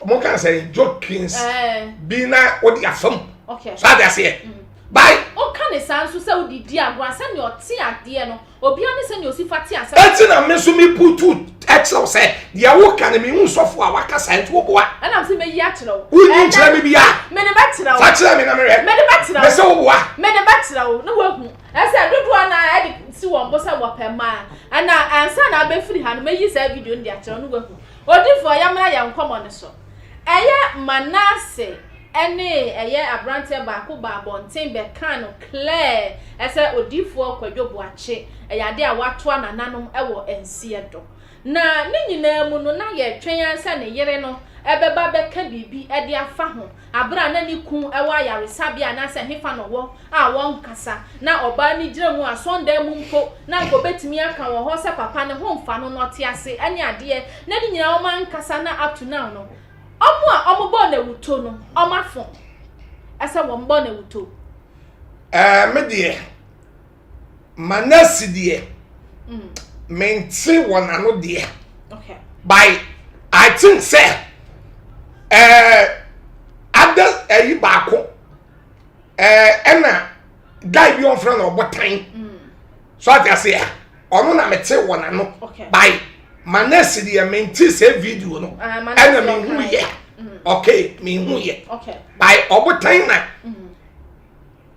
mo ka nsɛn jokins bi na wode afam. So ade aseɛ. Bye. Woka ne saa nso sɛ wode di agorɔ a sɛnea ɔte adeɛ no Obiara ne sɛnea osi fa te asɛm. Enti na me nso me putu kyerɛ wo sɛ deɛ woka no mehu sɔfo a waka saa nti woboa. Ɛna mese mɛyi akyerɛ wo. Wonyi nkyerɛ me bia. Mede bɛkyerɛ wo. Fa kyerɛ me na mehwɛ. Mede bɛkyerɛ wo. Mese woboa. Mede bɛkyerɛ wo na woahu. Ɛsɛ dodoɔ no ara de si wɔn bo sɛ wɔpɛ mmaa. Ɛna ansa na abɛfiri ha no mɛyi saa video no de akyerɛ wo na woahu. Odifoɔ yɛmmra yɛn nkɔmmɔ no so. Ɛyɛ Manase ne ɛyɛ abranteɛ baako baa abɔnten bɛkaa no clear sɛ odiyifoɔ Kwadwo Boakye ɛyɛ adeɛ a watoa nananom wɔ nseɛ do. Na ne nyinaa mu no na yɛretwɛn ara sɛ ne yere no bɛba abɛka biribi de afa ho aberɛ a na ne kun wɔ ayaresabea anaasɛ hefa na ɔwɔ a wɔnkasa na ɔbaa no gyina mu asɔndan mu mpo na anka ɔbɛtumi aka wɔ hɔ sɛ papa ne ho mfa no na ɔte ase ne adeɛ na ne nyinaa wɔn ankasa na up to now no wɔn a wɔn bɔɔ no awuto no wɔn afo ɛsɛ wɔn bɔ no awuto. Ɛɛ me deɛ Manasi deɛ mm. mente wɔn ano deɛ okay. by I think sɛ ɛɛ ada ɛyi baako. ɛɛ ɛna guy bi ɔnfrɛ no ɔbotan so ate ase a ɔno na mete wɔ n'ano by ma nurse deɛ mente sɛ video no ah, ɛna mehu yɛ mm. okay mehu yɛ by ɔbotan na mm.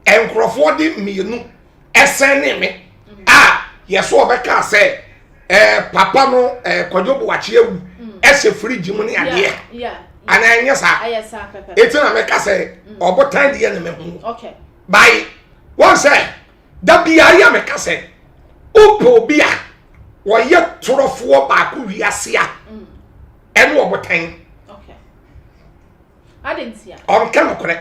nkurɔfoɔ de mmienu ɛsɛn ne me mm. a yɛso ɔbɛka sɛ ɛɛ papa no ɛɛ kwadwo buakye awu mm. ɛhyɛ firiji mu ne adeɛ anaa ɛnyɛ saa eti na mɛka sɛ mm. ɔbotan deɛ na mɛhu by wɔn sɛ dabi ayɛ a mɛka sɛ wopɛ obi a wɔyɛ torɔfoɔ baako wiase a mm. ɛne ɔbotan. Ɔnka nokorɛ.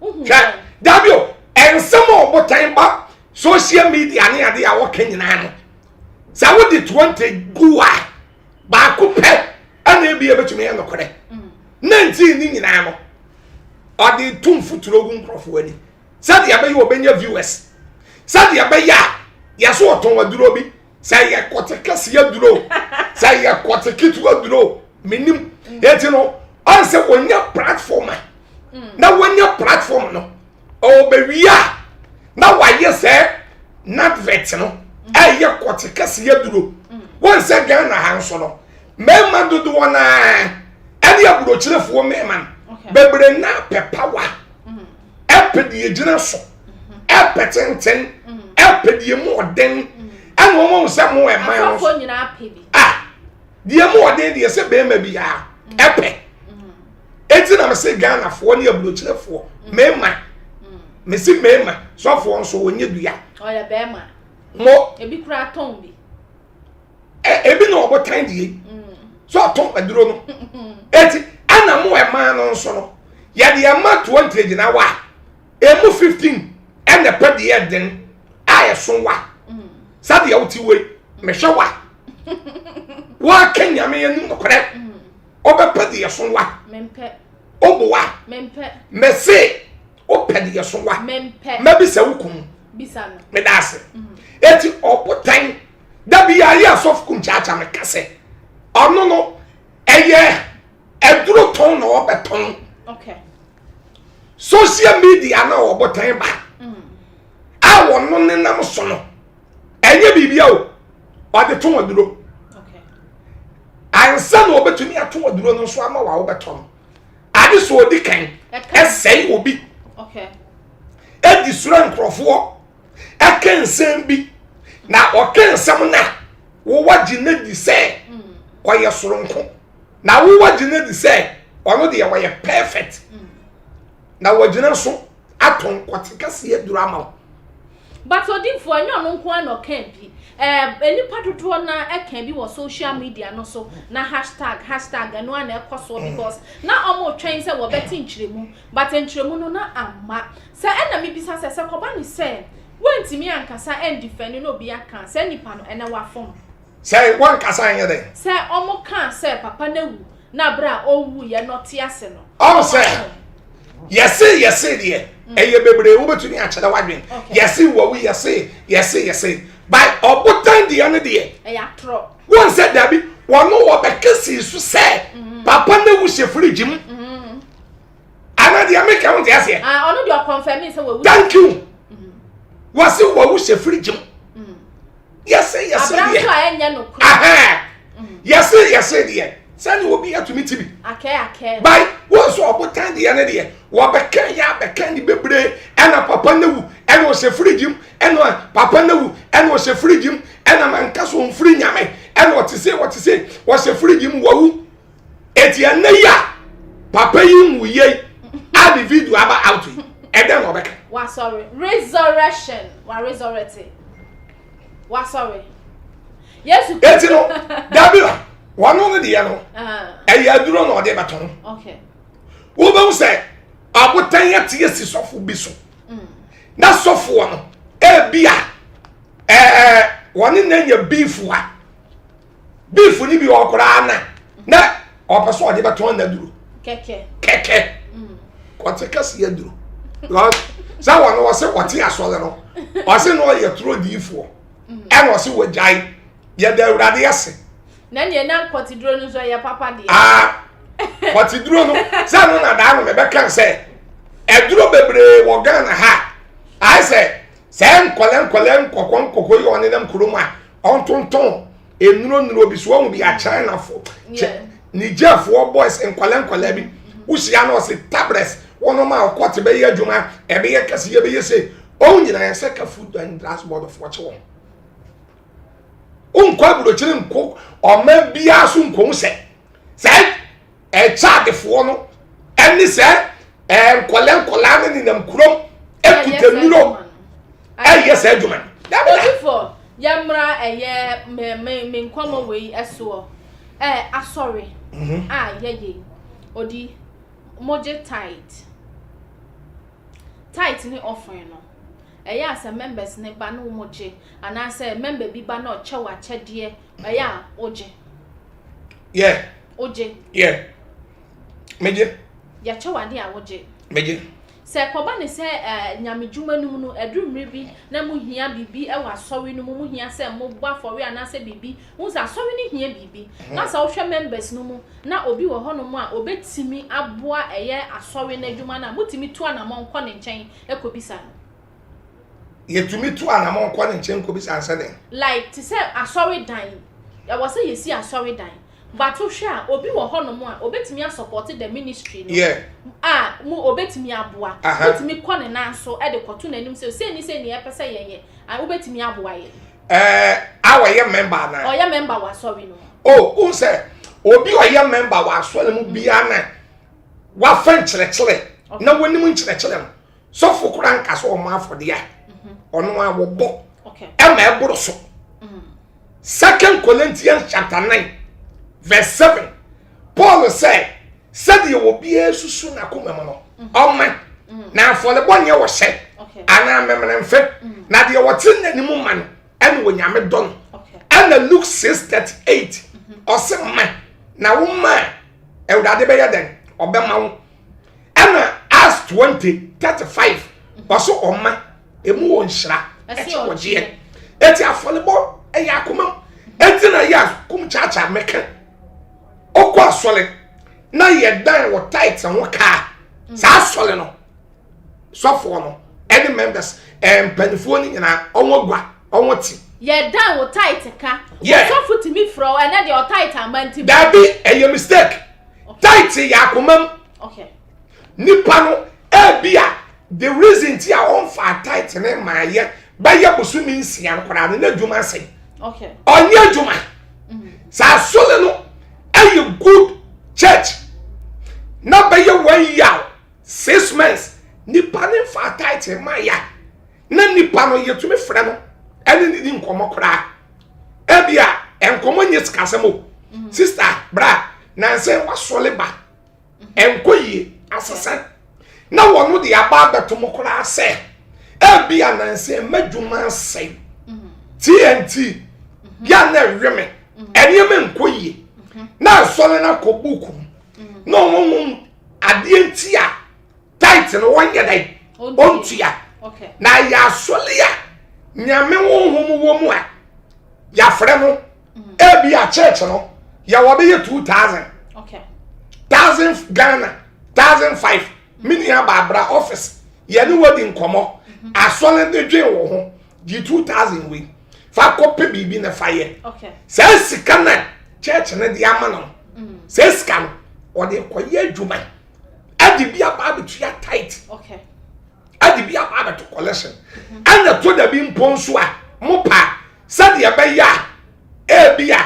Hwɛ, dabi o, nsɛm a ɔbotan ba social media ne adeɛ a wɔka nyinaa no, sɛ wode 20 gu a, baako pɛ ɛna ebi ebetumi yɛ nokorɛ. 19 ne nyinaa no, ɔde to mfuturo gu nkurɔfoɔ ani sɛdeɛ ɛbɛyɛ ɔbɛnya viewers, sɛdeɛ ɛbɛyɛ a yɛso ɔtɔn aduro bi sɛ yɛ kɔte kɛseɛ duro sɛ yɛ kɔte ketewa duro menim mm. eti no ɔn sɛ wɔnya platform a mm. na wɔnya platform no ɔbɛwie a na wayɛ sɛ nadvet no mm. ɛyɛ kɔte kɛseɛ duro wɔn sɛ Ghana ha nso no mmarima dodoɔ naa ɛne aburokyerefoɔ mmarima no bebree naa pɛ power. ɛpɛ deɛ gyina so ɛpɛ tenten ɛpɛ deɛ mu ɔden ɛna wɔn ahu sɛ mo ɛman no so ah deɛ mu ɔden deɛ sɛ bɛrima biara ɛpɛ eti na mese Ghanafoɔ ne aburokyerefoɔ mmarima mese mmarima sɔfoɔ nso wɔnyɛ dua ɔyɛ bɛrima mo ebi kura tɔn bi. ebi na ɔbotan die so ɔtɔn aduro no eti ɛna mo ɛmaa no nso no yɛde ɛma 20 gyina wa emu 15 ɛna ɛpɛ deɛ ɛden a ɛso wa sɛdeɛ wote wei mehwɛ wa wɔaka nyame anim nokorɛ ɔbɛpɛ deɛ ɛso wa ɔboa mɛse wopɛ deɛ so wa mɛbisa wo kum meda ase eti ɔbotan dabi yɛ ayɛ asɔfo kum kyaakyaa meka sɛ ɔno no ɛyɛ aduro tɔn na ɔbɛtɔn social media na ɔbotan ba mm. a wɔno nenam so no ɛnyɛ biribia o ɔde tɔn aduro ansa na ɔbɛtumi atɔn aduro no nso ama wa wobɛtɔ no ade so ɔdi kan ɛsɛe obi ɛdi soro nkurɔfoɔ ɛka nsɛm bi na ɔka nsɛm no a wowɔ gye no di sɛ mm. ɔyɛ soronko na wowɔ gye no di sɛ ɔno deɛ ɔyɛ perfect mm. na wɔgyina so atɔ nkɔte kɛseɛ duro ama wo. But odifoɔ, ɛnyɛ ɔno nko ara na ɔkaa bi. Ɛɛ nnipa dodoɔ no ara ɛka bi wɔ social media no so na hashtag hashtag ɛno ara na ɛkɔ soɔ because na wɔretwɛn sɛ wɔbɛte nkyerɛmu but nkyerɛmu no na amma. Sɛ ɛna mebisa sɛ, sɛ kɔba ne sɛ woantumi ankasa andifɛne na obi aka a, saa nipa no ɛnɛ wafom? Sɛ wankasa anyɛ dɛn? Sɛ wɔkaa sɛ papa no awu na berɛ a ɔwuiɛ na ɔte ase no. Ɔn sɛ yɛse yɛse deɛ mm. ɛyɛ bebree wobɛtumi akyerɛ w'adwen yɛse wawu yɛse yɛse yɛse by ɔbotan deɛ no deɛ ɛyɛ atorɔ wɔn sɛ dabi wɔn wɔbɛka sii so sɛ mm. papa no awu hyɛ firigye mu mm. ana deɛ meka ho te aseɛ ah, ɔno deɛ ɔkɔnfɛmi sɛ wawu thank you wɔse wawu hyɛ firigye mu yɛse yɛse deɛ yɛse yɛse deɛ sɛne obi atumi ti bi by wɔn nso ɔbotan deɛ ne deɛ wɔbɛka yɛ abɛka ne bebree ɛna papa ne wu ɛna ɔhyɛ firigye mu ɛna papa ne wu ɛna ɔhyɛ firigye mu ɛna manka so ɔmfiri nyame ɛna ɔte se ɔte se ɔhyɛ firigye mu wawu eti ɛnɛ yi a papa yi nwu yie a ne video aba out yi ɛdɛn na ɔbɛka. Wasɔre resurrection wa resurrect wasɔre Yesu. Eti no dabi la wɔn no deɛ no ɛyɛ aduro na ɔde bɛtɔn. Wobɛhu sɛ abotan yɛ te esi sɔfo bi so mm. na sɔfoɔ no ebi a ɛɛ wɔne na nya beef a. beef ni bi wɔ koraa na na ɔpɛ sɛ ɔde bɛtɔn n'aduro kɛkɛ kɛkɛ mm. kɔte kɛse yɛ duro because sɛ wɔn wɔsɛ wɔte asɔre no ɔsɛ na ɔyɛ turo diifoɔ mm. ɛna ɔsɛ wɔgyae yɛda awurade ase. Na nea na kɔte duro no nso yɛ papa deɛ. Aa ah, kɔte duro no sɛ no na daa no mɛbɛka sɛ ɛduro bebree wɔ Ghana ha ayɛ sɛ sɛ nkɔlɛ nkɔlɛ nkɔkɔ nkɔkɔ yi ɔnenam kurom a ɔntontɔn nnuro nnuro bi so wɔn bi a China fo Niger foɔ boys nkɔlɛ nkɔlɛ bi wohyia no ɔsi tablets wɔn a ɔkɔte bɛyɛ adwuma ɛbɛyɛ kɛse yɛ bɛyɛ se wɔn nyinaa yɛ sɛ ka food and drugs board foɔ kye wɔn nkɔ aburokyire nkɔ ɔman biara so nkɔm sɛ sɛ ɛkyɛ adefoɔ no ɛne sɛ ɛɛ nkɔlɛ nkɔlaa no nenam kurom ekuta nnuro ɛyɛ sɛ adwuma no. Odifo yɛmmra ɛyɛ me me me nkɔmɔ wei ɛsoɔ ɛɛ asɔre mhm. a yɛyɛ odi mogye tithe tithe ne offering no ɛyɛ a sɛ members ne ba ne wɔn gye anaasɛ member bi ba na ɔkyɛ wɔ akyɛdeɛ ɛyɛ a wogye. Yeah. Wogye. Yeah. Megye. Yɛkyɛ wo adeɛ a wogye. Megye. Sɛ ɛkɔba ne sɛ eh, nyamedwuma no mu no, ɛduru mmerɛ bi na mohia biribi wɔ asɔre no mu, mohia sɛ mobɔ afɔre anaasɛ biribi, wohu sɛ asɔre no hia biribi. Mhm. Na sɛ wohwɛ members no mu na obi wɔ hɔnom a obɛtumi aboa ɛyɛ asɔre no adwuma no a, motumi tu anammɔn kɔ ne nkyɛn kɔbisa no. Yɛtumi tu anammɔn kɔ ne nkyɛn kɔbisa no sɛ dɛn? Like te sɛ asɔredan, ɛwɔ sɛ yɛsi asɔredan. But wo hwɛ a obi wɔ hɔ nom a obetumi a support the ministry no yeah. a mu obetumi aboa uh -huh. wotumi kɔ ne nan so de kɔto n'anim sɛ sei ne sei ne yɛpɛ sɛ yɛyɛ a wobetumi aboa yɛ. Ɛɛ a ɔyɛ member ana? Ɔyɛ member wɔ asɔre no mu. Oh, n sɛ obi ɔyɛ member wɔ asɔre mu biara na wafa nkyerɛkyerɛ na wɔnim nkyerɛkyerɛ no sɔfo koraa nka sɛ ɔmo afɔdeɛ a mhm. ɔno a wɔbɔ ɛma ɛboro so. Mm. Second Corinthians chapter 9 verse 7 Paul sɛ sɛdeɛ obiara susu n'akoma mu no mhm. ɔma mhm. na afɔrebɔ nyɛ ɔhyɛ anaa memenemfe mhm. na deɛ wɔte n'anim ma no ɛna onyame dɔ no ɛna Luke 6:38 ɔse ma na wo ma a awurade bɛyɛ dɛn ɔbɛma wo ɛna Acts 20:35 ɔso ɔma emu wɔ nhyira ɛkyɛ wɔgyeɛ eti afɔlebɔ ɛyɛ akoma mu eti na yɛ akum kyaakyaa mɛka ɔkɔ asɔre na yɛ dan wɔ tight ho kaa mm. saa asɔre no sɔfoɔ no ɛne members ɛɛ mpanimfoɔ no nyinaa ɔwɔ gua ɔwɔ ti. yɛ dan wɔ tight ka sɔfo tumi frɛ wo ɛnɛ deɛ ɔtight ama nti. dabi ɛyɛ mistake tight yɛ akoma mu. Nipa no ebia the reason ti a ɔnfa tight ne maa yɛ bɛyɛ bosome nsia no koraa no n'adwuma asɛe. Ɔnyɛ adwuma. Mm-hmm. Sɛ asɔre no ɛyɛ good church na bɛyɛ one year six months nipa ne nfa tight maa yɛ. na nipa no yɛtumi frɛ no ɛne ne di nkɔmmɔ koraa. Ebi a nkɔmmɔ nyɛ sikasɛm o. Sister bra nansɛ wasɔle ba ɛnkɔ yie asesa na wɔn de aba abɛto mo koraa sɛ ebi a nansɛ mmadwuma asɛe TNT yɛ na ɛwe me nneɛma nkɔ yie na asɔre no akɔ buku mu na wɔn ho adeɛ nti a tight no wɔnyɛ dɛ ɔntua na yɛ asɔre a nyame honhom wɔ mu a yɛafrɛ no mm. ebi a church no yɛwɔ bɛyɛ 2000 thousand Ghana 1005 me nua baabra office yɛne wadi nkɔmmɔ mm-hmm. asɔre no dwen wɔ ho gye 2000 wei fa kɔpɛ biribi na fa yɛ saa sika na church no de ama no mm. saa sika no ɔde kɔyɛ adwuma ɛde bi aba abɛtua tight ɛde bi aba abɛto collection mhm. ɛna to da bi mpo nso a mo pa sɛdeɛ ɛbɛyɛ a ebi a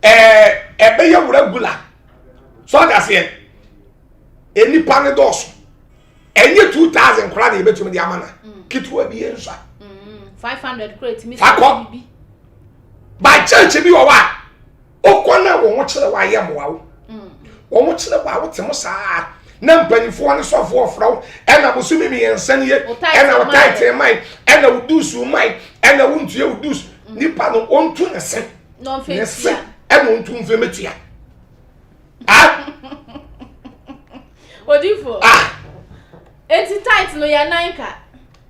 ɛɛ ɛbɛyɛ regular so ɔda seɛ enipa ne dɔɔso ɛnyɛ 2000 koraa na yɛbɛtumi de ama na mm. ketewa bi yɛ nso a 500 mm. kora etumi fa kɔ by church bi wɔ hɔ a. Wokɔ na wɔn ho kyerɛ wo ayɛ mmoa wo. Wɔn ho kyerɛ wo a wote mo saa na mpanimfoɔ ne sɔfoɔ frɛ wo ɛna bosome mmiɛnsa nie ɛna wo taete mae ɛna wo dusu mae ɛna wo ntua wo dusu nipa no ɔntu ne se ne se ɛna ɔntu mfe metua ah odifo ah eti tight no yɛ nan ka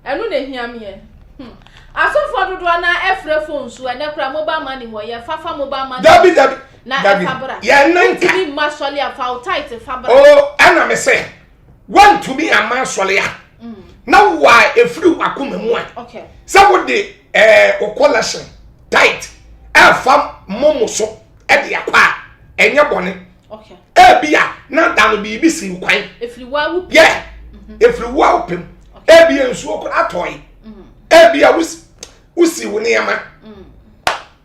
Ɛno na ehia me ɛ. Hmm. Asɔfoɔ dodoɔ no ara ɛfrɛ phone so ɛnɛ koraa mobile money wɔ yɛ fa fa mobile money. Dabi dabi. Na dabi. ɛfa bra. Yɛn ne nka. Wontumi mma asɔre a fa wo tithe fa bra. Oh ɛna me sɛ wontumi amma asɔre a mm. na wo a efiri wakoma mu a. Okay. Sɛ wode ɛɛ wo collection tithe ɛfa momo so ɛde akɔ a ɛnyɛ bɔne. Ebia na da no biribi si kwan. Efiri wo a wopɛ. Yɛ. Mhm. Efiri wo a wopɛ mu. Ebia nsuo koraa tɔe. Mhm. Ebia wosi wo nneɛma. Mm.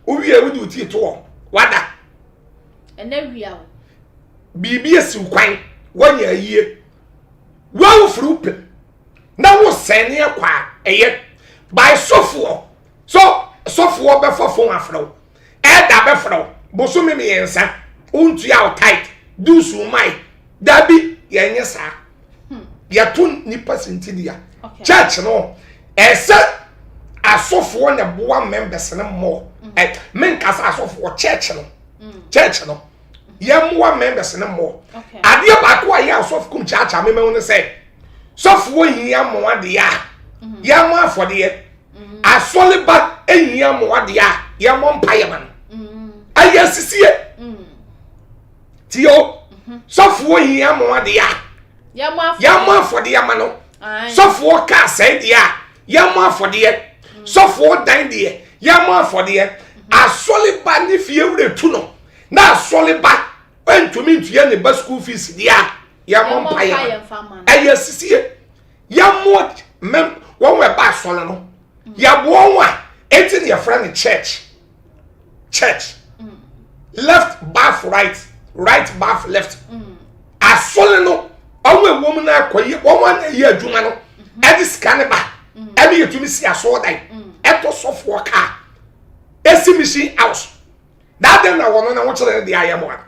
Wowie wode wo tii to hɔ. Wada. Ɛnɛ wia o. Biribi esi kwan. Woanya ayie. Wo a wofiri wo pɛ na wosɛn ne ɛkɔ a ɛyɛ by sɔfoɔ so sɔfoɔ bɛfa fon afrɛ wo. Elder bɛfrɛ wo bosome mmiɛnsa wontua wo tithe dues mae dabi yɛnyɛ saa yɛto nipa sintidua church no ɛsɛ asɔfoɔ na boa members no mmɔ ɛ menkasa asɔfoɔ church no church no yɛmmoa members no mmɔ adeɛ baako a yɛ asɔfo kum kyaakyaa memahu no sɛ sɔfoɔ hia mmoa deɛ a yɛmmɔ afɔdeɛ Asɔre ba ehia mmoa deɛ a yɛmmɔ mpaeɛ ma no. Mm. Ɛyɛ sisie. Mm. Tie o. Mm-hmm. Sɔfoɔ hia mmoa deɛ a yɛmmɔ afɔdeɛ ma no. Sɔfoɔ kaa sɛe deɛ a yɛmmɔ afɔdeɛ. Mm. Sɔfoɔ dan deɛ yɛmmɔ afɔdeɛ. Mm-hmm. Asɔre ba ne fie wura tu no na asɔre ba ntumi ntua ne ba school fees deɛ a yɛmmɔ mpaeɛ ma no. Ɛyɛ sisie. Yɛmmoa mɛm wɔn a ɛba asɔre no yɛboa wɔn a eti na yɛfrɛ no church church left bath right right bath left asɔre no wɔn a ɛwɔ mu no akɔyɛ wɔn a na ɛyɛ adwuma no ɛde sika ne ba ɛne yɛtumi si asɔɔdan ɛtɔ sɔfoɔ kaa esi mission house. Na adɛn na wɔn na wokyerɛ no deɛ ayɛ mo a?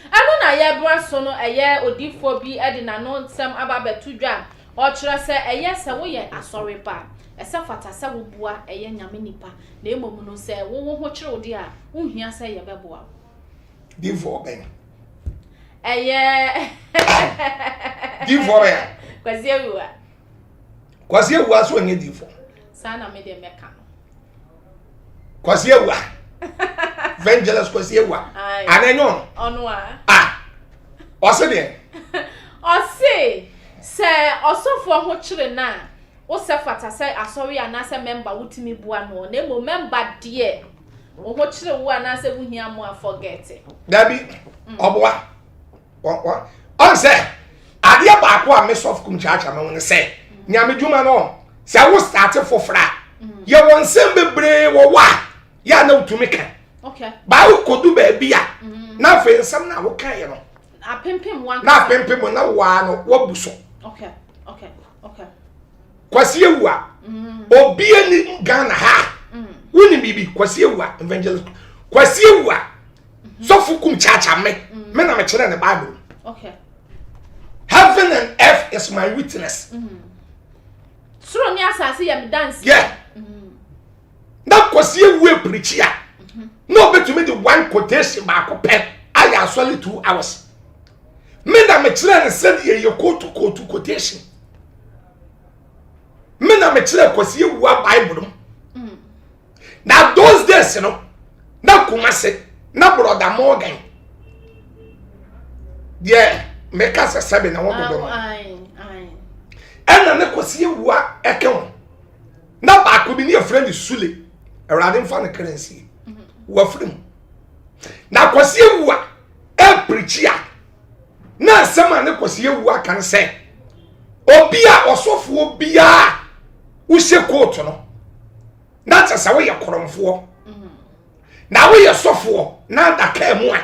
Ɛno na yɛbra so no ɛyɛ odiyifoɔ bi de n'ano nsɛm aba abɛto dwa a ɔkyerɛ sɛ ɛyɛ sɛ woyɛ asɔre ba a ɛsɛ fata sɛ woboa ɛyɛ Nyame nipa na mmom no sɛ wo wo ho kyere wo deɛ a wonhia sɛ yɛbɛboa wo. Difoɔ bɛn? Ɛyɛ Difoɔ bɛn? Kwasi Awuah. Kwasi Awuah so ɔnyɛ difoɔ. Saa na me deɛ mɛka no. Kwasi Awuah Evangelist Kwasi Awuah ana ɛnyɛ ɔno ɔno a ah ɔse deɛ ɔse sɛ ɔsɔfoɔ ho kyere no a wosɛ fata sɛ asɔre anaasɛ mɛmba wotumi boa no na mmom mɛmba deɛ wo ho kyere wo anaasɛ wohia mmoa forget dabi ɔboa ɔn sɛ adeɛ baako a me sɔfo kum kyaakyaa me ho ne sɛ nyame dwuma no sɛ wo starte foforɔ a yɛwɔ nsɛm bebree wɔ wɔ a yɛ a na wotumi ka baa wokɔdu baabi a mm. na afei nsɛm no a wokaeɛ no na apempem na waa no wabu so. Kwasi Awua obi ani Ghana ha wonim biribi Kwasi Awua evangelist Kwasi Awua sɔfo kum kyaakya me me na mekyerɛ ne Bible okay heaven and earth is my witness soro ne asase yɛ me danse yeah na Kwasi Awua pirikyi a na obetumi de one quotation baako pɛ ayɛ asɔre 2 hours. Me na mekyerɛ ne sɛdeɛ yɛ kootu kootu quotation. Me na mekyerɛ Kwasi Awua Bible mu. Na those days no, na Kumase na Brother Morgan deɛ meka sɛ sɛbe na wɔn dodo no ɛna ne Kwasi Awua ɛka ho na baako bi ne yɛfrɛ ne Sule. Awurade mfa ne kra nsie, wafiri mu. Na Kwasi Awua ɛpirikyi a, na asɛm a ne Kwasi Awua ka no sɛ obi a ɔsɔfoɔ biara wohyɛ kootu no na kyɛ sɛ woyɛ korɔmfoɔ na woyɛ sɔfoɔ na adaka mu a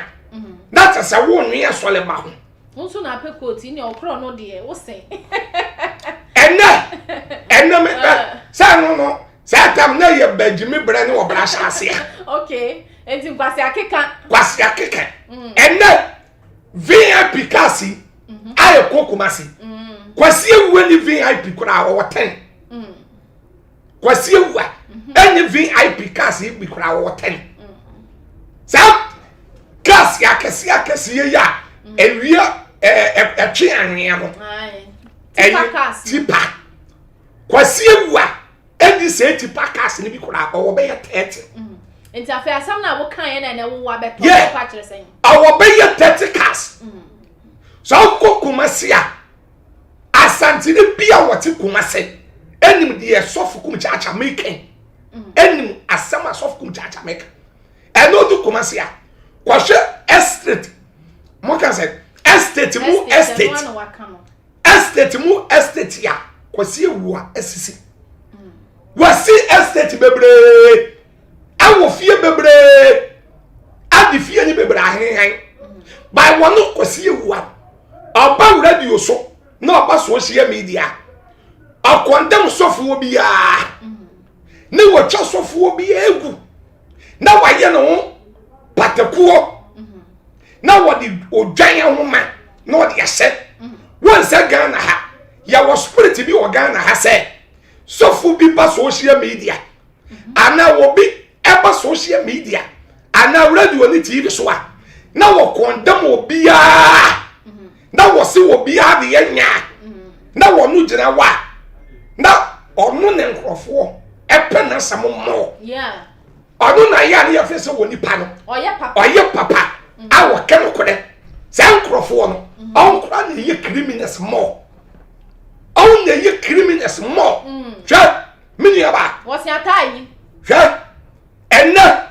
na kyɛ sɛ wonwe asɔle ba ho. Nso na apɛ kootu ne ɔkorɔ no deɛ wosen. Ɛnɛ me sɛ no saa tam na yɛ bagyimi berɛ ne ɔbra hyɛ aseɛ. Okay, enti nkwasi akeka. Kwasi akeka. Ɛnɛ VIP cars yi a yɛkɔ Kumasi, Kwasi Awua ne VIP koraa wɔwɔ 10. Kwasi Awua ɛne VIP cars yi bi koraa wɔwɔ 10. Saa cars akɛseɛ akɛseɛ yi a ɛwia ɛtwe anwea no, ɛyɛ tipper. Kwasi Awua ɛdi sɛ tipper cars no bi koraa ɔwɔ bɛyɛ 30. Nti afei asɛm na woka yɛ na ɛnɛ wowɔ abɛtɔ pa kyerɛ sɛn? Ɔwɔ bɛyɛ 30 cars. Sɛ ɔkɔ Kumasi a, Asantene bi a wɔte Kumasi ɛnim deɛ sɔfo kum kyaakya meka, ɛnim asɛm a sɔfo kum kyaakya meka. Ɛno do Kumasi a, kɔhwɛ estate, mo ka sɛ estate mu estate, estate mu estate a Kwasi Awua asisi. Wasi estate bebree, ɛwɔ fie bebree, adi fie ni bebree ahenhan by wɔn. Kwasi Awua ɔba radio so na ɔba social media, ɔkɔndɛm sɔfoɔ biara ne wɔtwa sɔfoɔ biara egu na wayɛ ne ho patakuo na wɔde odwan ahoma na wɔde ahyɛ wɔn nsa. Ghana ha yɛwɔ spirit bi wɔ Ghana ha sɛ sɔfo bi ba social media anaa obi ɛba social media anaa radio ne TV so a, na wɔkɔndɛm obiara na wɔsi obiara de yɛ nyaa na wɔn gyina hɔ a na ɔno ne nkurɔfoɔ ɛpɛ n'asɛm mmɔ. Ɔno na yɛ a ne yɛfɛ sɛ wɔ nipa no ɔyɛ papa a wɔkɛ no korɛ. Saa nkurɔfoɔ no ɔnkora na ɛyɛ criminals more, ɔn na ɛyɛ criminals more. Hwɛ, me nua ba, hwɛ, ɛnɛ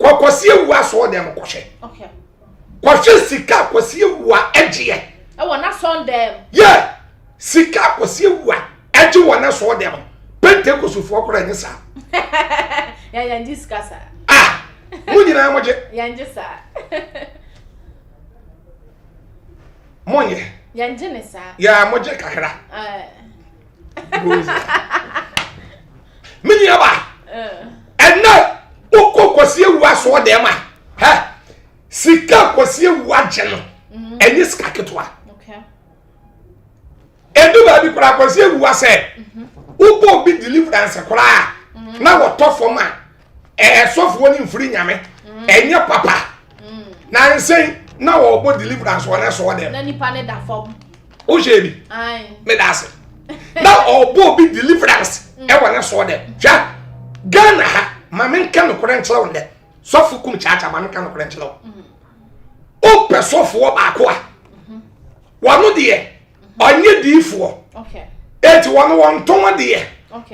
kɔkɔsi ewu asɔɔ dɛm, kɔhwɛ kɔhwɛ sika Kwasi Awua ɛgyeɛ. Ɛwɔ n'asɔn dɛm. Yɛ sika Kwasi Awua ɛgye wɔ n'asɔn dɛm, Pentekosufoɔ koraa ɛnyɛ saa. Yɛn gye sika saa. Ah, mo nyinaa mo gye. Yɛn gye saa. Mo nyɛ. Yɛn gye ne saa. Yɛ mo gye kakra. Me nua ba, ɛnɛ wokɔ Kwasi Awua asɔɔ dɛm a, hɛ sika Kwasi Awua gye no ɛnyɛ sika ketewa. Edu baabi koraa Kwasi Awua sɛ wobɔ obi deliverance koraa na wɔtɔ fam a, ɛsɔfoɔ ne mfiri Nyame ɛnyɛ papa. Na nsɛn na wɔbɔ deliverance wɔ n'asɔɔ dɛm na nipa ne da fam. Wohyɛ bi meda ase na ɔbɔ obi deliverance ɛwɔ n'asɔɔ dɛm. Hwɛ, Ghana ha, maame nka nokorɛ nkyerɛ wo nnɛ, sɔfo kum kyaakyaa, maame nka nokorɛ nkyerɛ wo. Wopɛ sɔfoɔ baako a wɔno deɛ ɔnyɛ diifoɔ eti wɔn wɔn tɔn adeɛ.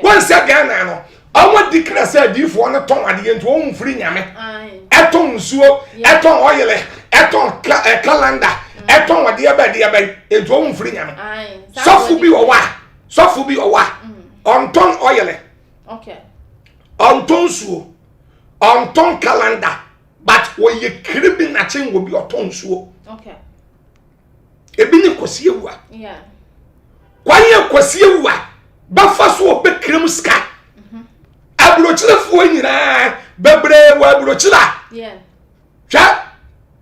Wɔn sɛ Ghana no wɔn di kra sɛ diifoɔ no tɔn adeɛ nti wɔn mfiri Nyame. Ɛtɔn nsuo, ɛtɔn ɔyɛlɛ, ɛtɔn ɛ calendar, ɛtɔn adeɛ bɛ adeɛ bɛ nti wɔn mfiri Nyame. Sɔfo bi wɔ hɔ a, sɔfo bi wɔ hɔ a ɔntɔn ɔyɛlɛ, ɔntɔn nsuo, ɔntɔn calendar, but wɔyɛ criminal kyen wɔ bi ɔtɔn nsuo. Ebi ne Kwasi Awua. Kwan yɛ Kwasi Awua. bɛfa so ɔbɛkira mu sika. Aburokyerefoɔ nyinaa bebree wɔ aburokyere a hwɛ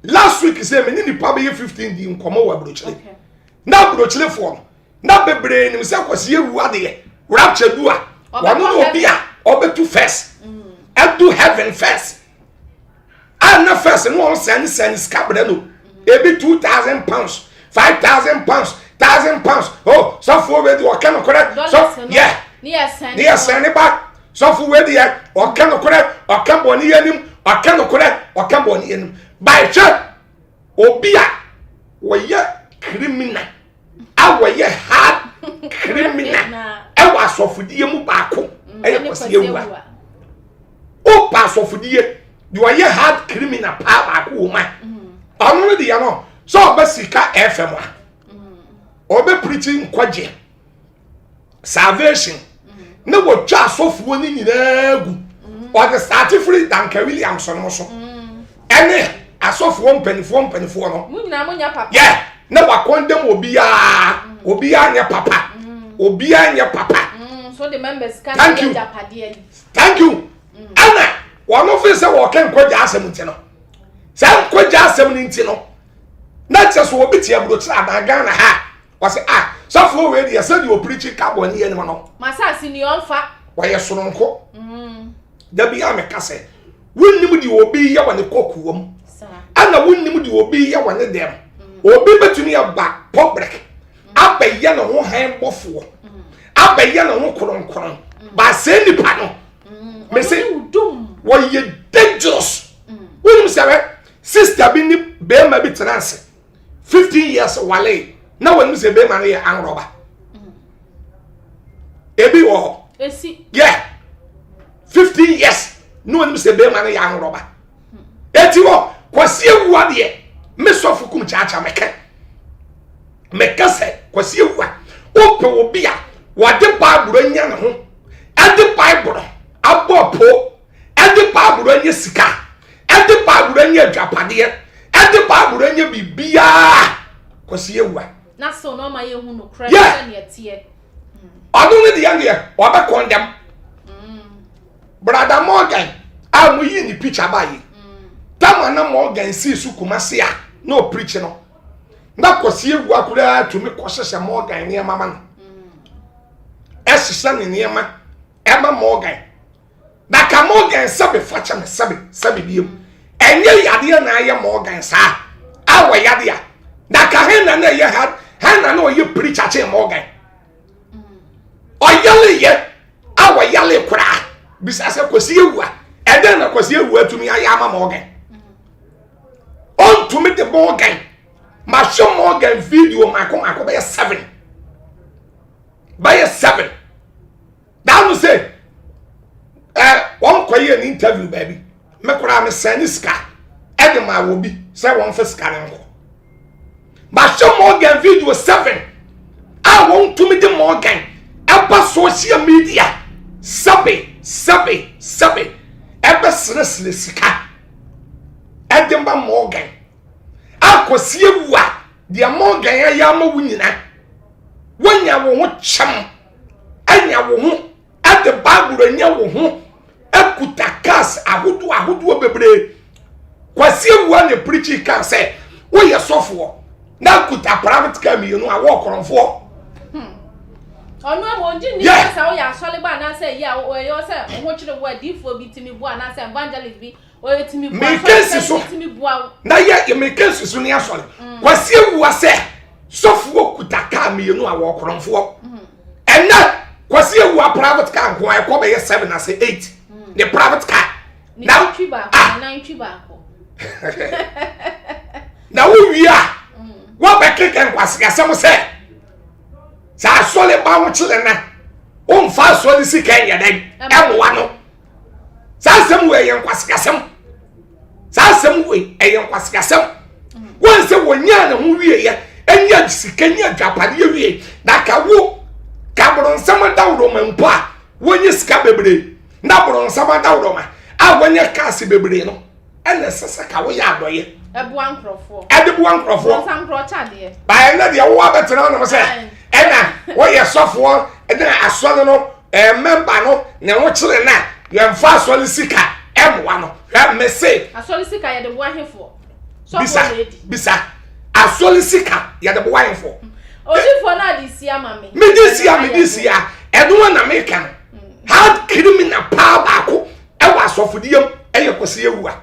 last week sɛ me ne nipa bɛyɛ 15 di nkɔmmɔ wɔ aburokyere na aburokyerefoɔ no na bebree nim sɛ Kwasi ewu adeɛ rapture du a wɔn ne obi a ɔbɛtu first ɛdu heaven first a na first no wɔn sɛn sɛn sika brɛ no ebi £2,000, £5,000, £1,000. Oh, sɔfo wei di ɔka no korɛ sɔ yɛ ne yɛ sɛn ne ba sɔfo wei di yɛ ɔka no korɛ ɔka bɔ ne yɛ nim ɔka no korɛ ɔka bɔ ne yɛ nim baehwɛ obi a wɔyɛ criminal a wɔyɛ hard criminal ɛwɔ asɔfodie mu baako ɛyɛ Kwasi Awuah. Wopa asɔfodie deɛ ɔyɛ hard criminal paa baako wɔ mu a ɔno no deɛ no sɛ ɔbɛ sika fm a ɔbɛ pirikyi nkwagye salvation ne wɔtwa asɔfoɔ no nyinaa gu. Ɔde start firi Duncan Williams no so ɛne asɔfoɔ mpanimfoɔ mpanimfoɔ no yɛ na wakɔndɛm obiara. Obiara nyɛ papa, obiara nyɛ papa. Thank you, thank you. Ɛna wɔn fi sɛ wɔka nkwagya asɛm nti no, sɛ nkwagya asɛm no nti no na kyerɛ sɛ obi te aburokyerɛ adan Ghana ha wɔsɛ ah sɔfoɔ wei deɛ sɛdeɛ opirikyi ka bɔ ne yɛ anim no masase ni ɔmfa wɔyɛ soronko. Dabi a meka sɛ wonnim deɛ obi yɛ wɔ ne kɔkuo mu ɛna wonnim deɛ obi yɛ wɔ ne dɛm. Obi bɛtumi aba public abɛyɛ ne ho han bɔfoɔ abɛyɛ ne ho kronkron baasɛ nipa no mese wɔyɛ dangerous. Wonim sɛ bɛ sister bi ne bɛrima bi tena ase 15 years wale na wɔnim sɛ bɛrima no yɛ anrɔba ebi wɔ hɔ yɛ 15 years na wɔnim sɛ bɛrima no yɛ anrɔba eti wɔ Kwasi Awuah deɛ me sɔfo kum kyaakyaa mɛkɛ mɛka sɛ Kwasi Awuah wopɛ obi a wɔde Bible anya ne ho ɛde Bible abɔ po ɛde Bible anya sika ɛde Bible anya adwapadeɛ ɛde Bible anya biribiara Kwasi Awuah na so na ɔma yɛhu no korɛ sɛneɛ teɛ. Ɔno ne deɛ deɛ ɔbɛ kɔndɛm Brother Morgan a mo yi ne picture ba yi tama na Morgan sii so Kumase a na ɔpirikyi no na Kwasi Awuah koraa tumi kɔhyehyɛ Morgan nneɛma ma no ɛhyehyɛ ne nneɛma ɛma Morgan na ka Morgan sɛbe fa kyɛ me sɛbe sɛbe biem ɛnyɛ yadeɛ na ayɛ Morgan saa a wɔ yadeɛ a na ka hɛn na na ɛyɛ ha hɛn na na ɔyɛ preacher kyɛn Morgan ɔyale yɛ a wɔyale koraa bisa sɛ Kwasi Awuah ɛdɛn na Kwasi Awuah tumi ayɛ ama Morgan ɔntumi de Morgan mahwɛ Morgan video mako mako bɛyɛ 7 bɛyɛ 7 daa no sɛ ɛ wɔn kɔyɛ ne interview baabi me koraa me sɛn ne sika ɛde ma wɔ bi sɛ wɔn fɛ sika ne nkɔ mahwɛ Morgan video 7 a wɔn tumi de Morgan ɛba social media sɛbe sɛbe sɛbe ɛbɛ srɛsrɛ sika ɛde ma Morgan a Kwasi Awuah deɛ Morgan ayɛ ama wo nyina wonya wo ho kyɛm anya wo ho ɛde Bible anya wo ho akuta cars ahodoɔ ahodoɔ bebree. Kwasi Awuah na pirikyi kaa sɛ woyɛ sɔfoɔ na kuta private car mmienu a wɔwɔ korɔmfoɔ. Ɔno ama ɔngye nni sɛ sɛ woyɛ asɔre ba anaasɛ ɛyɛ a ɔyɛ sɛ ho kyerɛ wo adiifoɔ bi tumi boa anaasɛ evangelist bi ɔyɛ tumi boa meka nsi so tumi boa wo. Na yɛ meka nsi so ne asɔre Kwasi Awuah sɛ sɔfoɔ kuta car mmienu a wɔwɔ korɔmfoɔ. Ɛnɛ Kwasi Awuah private car nko a ɛkɔ bɛyɛ 7 ase 8 ne private car. Na twi baako na ntwi baako. Na wo wie a wɔbɛkeka nkwaseasɛm sɛ sɛ asɔre ba ho kyerɛ na womfa asɔre sika nyɛ dɛn ɛmmoa no. Saa asɛm wei ɛyɛ nkwaseasɛm. Saa asɛm wei ɛyɛ nkwaseasɛm. Wɔn sɛ wɔnyaa ne ho wieɛ ɛnya sika nya adwapadeɛ wie na ka wo ka borɔnsɛm adaworoma mpo a wɔnyɛ sika bebree na borɔnsɛm adaworoma a wɔnyɛ kaase bebree no ɛna ɛsɛ sɛ ka woyɛ adɔyɛ ɛboa nkurɔfoɔ ɛde boa nkurɔfoɔ borɔnsam nkurɔ kyɛ adeɛ baayɛ na deɛ wowɔ abɛtena hɔ nom sɛ ɛna. Woyɛ sɔfoɔ na asɔre no ɛɛ mɛmba no ne ho kyerɛ na yɛmfa asɔre sika ɛmmoa no. Hwɛ mese. Asɔre sika yɛde boa hefoɔ? Bisa bisa asɔre sika yɛde boa hefoɔ? Odifoɔ no ade si ama me. Mede si a mede si a ɛno na meka no. Hard criminal paa baako ɛwɔ asɔfodie mu ɛyɛ Kwasi Awuah.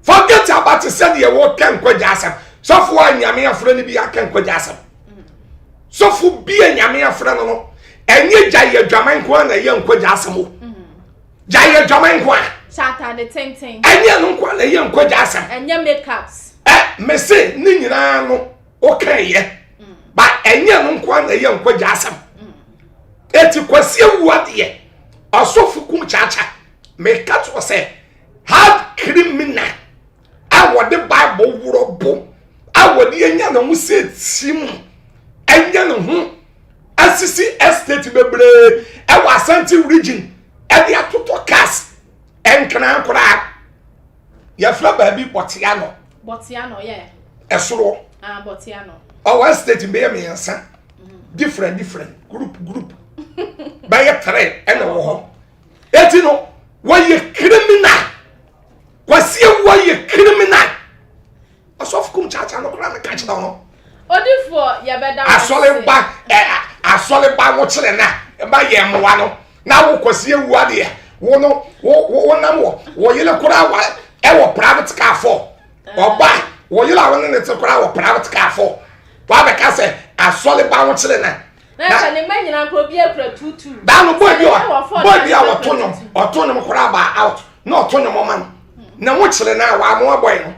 Forget about sɛdeɛ wɔka nkwagya asɛm. Sɔfoɔ a Nyame afrɛ no bi aka nkwagya asɛm. Sɔfo bi a Nyame afrɛ no no, ɛnyɛ gya yɛ adwaman nko a na ɛyɛ nkwagya asɛm o. Gya yɛ adwaman nko a. Hyɛ atade tenten. Ɛnyɛ no nko a na ɛyɛ nkwagya asɛm. Ɛnyɛ makeups. Ɛ mese ne nyinaa no woka yɛ. Ba ɛnyɛ no nko a na ɛyɛ nkwagya asɛm. Eti Kwasi Awuah deɛ ɔsɔfo kum kyaakya. Meka to sɛ hard criminal a wɔde Bible worɔ bo a wɔde anya ne ho sɛ tim anya ne ho asisi estate bebree ɛwɔ Ashanti region ɛde atotɔ cars nkran koraa yɛfrɛ baabi bɔtea no bɔtea no yɛ ɛsoro ah bɔtea no ɔwɔ estate bɛyɛ mmiɛnsa different different group group bɛyɛ tere ɛna wɔ hɔ eti no wɔyɛ criminal. Kwasi Awuah yɛ criminal. Ɔsɔfo kum kyaakyaa no koraa meka kyerɛ no. Odifoɔ yɛbɛda wo ase. Asɔre ba ɛ asɔre ba wo kyerɛ na ba yɛ mmoa no na wo Kwasi Awuah deɛ wo no wo wo nam wɔ wo yere koraa wa ɛwɔ private car fɔ ɔba wo yere a wo ne ne te koraa wɔ private car fɔ wabɛka sɛ asɔre ba wo kyerɛ na Na sɛ ne mma nyinaa koraa obiara kura tuutuu. Daa no boy bi a boy bi a ɔto nnwom ɔto nnwom koraa baa out na ɔto nnwom ma no na mo kyerɛ no a wɔamoa boy no.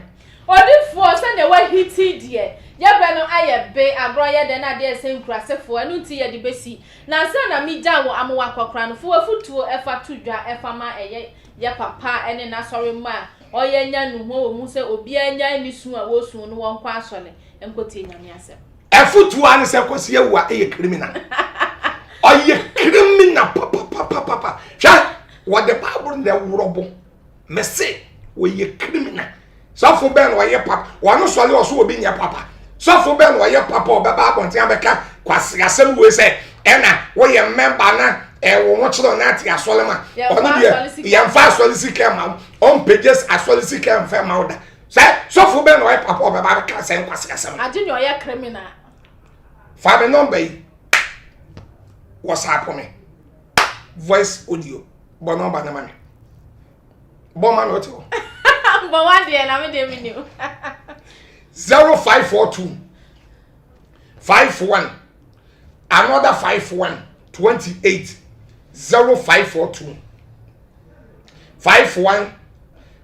Odifoɔ sɛdeɛ wahiti deɛ yɛbrɛ no ayɛ be agorɔ yɛ dɛ na adeɛ ɛsɛ nkurasefoɔ ɛno nti yɛde bɛsi na ansa na megya wo ama wakɔkora no fa wafutuo ɛfa to dwa ɛfa ma ɛyɛ yɛ papa ɛne n'asɔre mma a ɔyɛ nya nuhoɔ wɔ mu sɛ obiara nyae ne su a wɔsu no wɔnkɔ asɔre nkɔtie Nyame asɛm. Afotuo ara ne sɛ Kwasi Awuah yɛ criminal. Ɔyɛ criminal papapapapa. Hwɛ, wɔde Bible na ɛworɔ bo. Mese, wɔyɛ criminal. Sɔfo bɛn na ɔyɛ papa? Wɔn sɔre ɔso obi nyɛ papa. Sɔfo bɛn na ɔyɛ papa ɔbɛba abɔnten abɛka kwasi asɛm wei sɛ ɛna woyɛ mmɛmba na ɛwɔ ho kyerɛ na ate asɔre ma. Ɔno deɛ yɛmfa asɔre sika ma wo. Ɔmpɛgye asɔre sika mfa ma wo da. Sɛ sɔfo bɛn na ɔyɛ papa ɔbɛba abɛka sɛ nkwasi asɛm. Agye nea ɔyɛ criminal. Fa me nɔmba yi wɔsapo me voice audio bɔ nɔmba no ma me bɔ ma me wote hɔ. Bɔ wa deɛ na me deɛ me nim. 0542 51 another 51 28 0542 51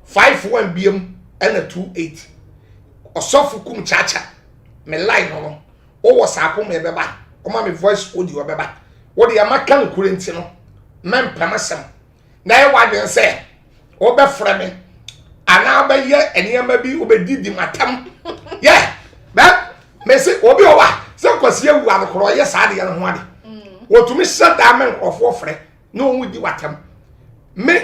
51 biam ɛna 28 ɔsɔfo kum kyakya me line no no wowɔ saako ma ɛbɛba ɔma me voice audio ɛbɛba wode ɛma ka no kure nti no mɛmpɛm asɛm na ɛyɛ w'adwene sɛ wobɛfrɛ me anaa wobɛyɛ nneɛma bi wobɛdidi m'atam yɛ bɛ mese obi wɔ hɔ a sɛ nkwasi awu adekorɔ ɔyɛ saa adeɛ no ho ade mm. wɔtumi hyɛ daa me nkurɔfoɔ frɛ na wɔn di w'atam me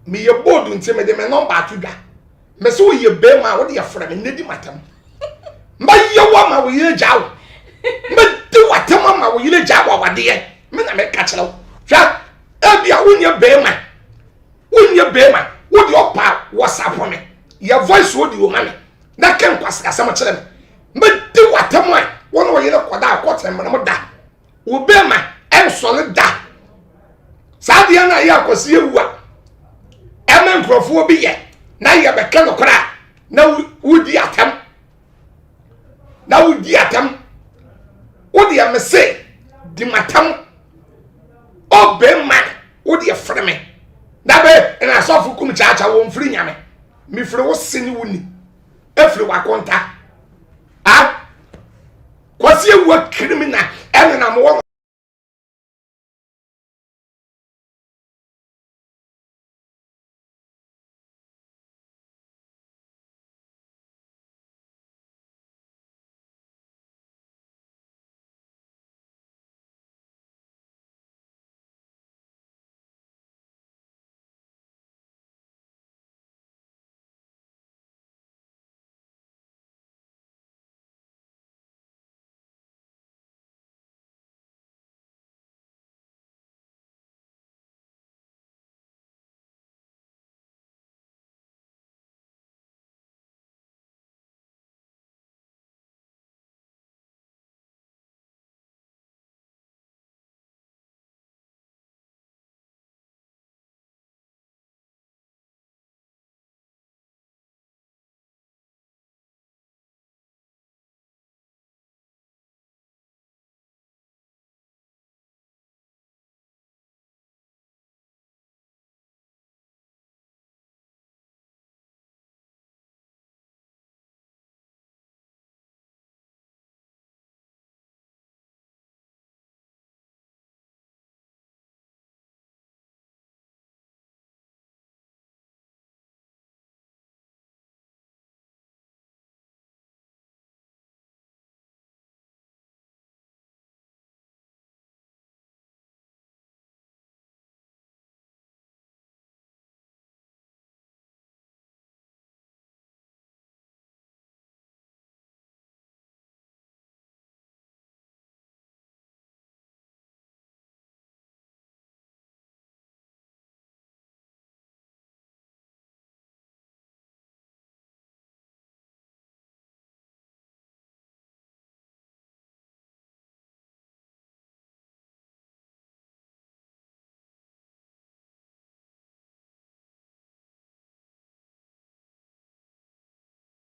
meyɛ bold nti mede me nɔmba ato dwa mese woyɛ bɛrima a wode yɛfrɛ me nnɛ di m'atam mɛyɛ wo ama wo yere gya wo mɛdi w'atam ama wo yere gya wo awadeɛ me na meka kyerɛ wo hwɛ ebia wonyɛ bɛrima wonyɛ bɛrima wode ɔpa wɔsapo me yɛ voice audio ma me na ka nkwasi asɛm kyerɛ me mɛdi w'atam a wo ne wo yere kɔda a kɔtena mmara mu da wo bɛrima ɛnsɔre da saa adeɛ no a ɛyɛ akwasi ewu a ɛma nkurɔfoɔ bi yɛ na yɛbɛka no koraa na wodi atam na wodi atam wodeɛ me se di matam ɔbɛma wodeɛ frɛ me na bɛ na asɔfo kum kyaakya wɔn mfiri nyame mefiri wo se ne wo ni efiri wakonta a kwasi ewu akiri mi na ɛnenam wɔ.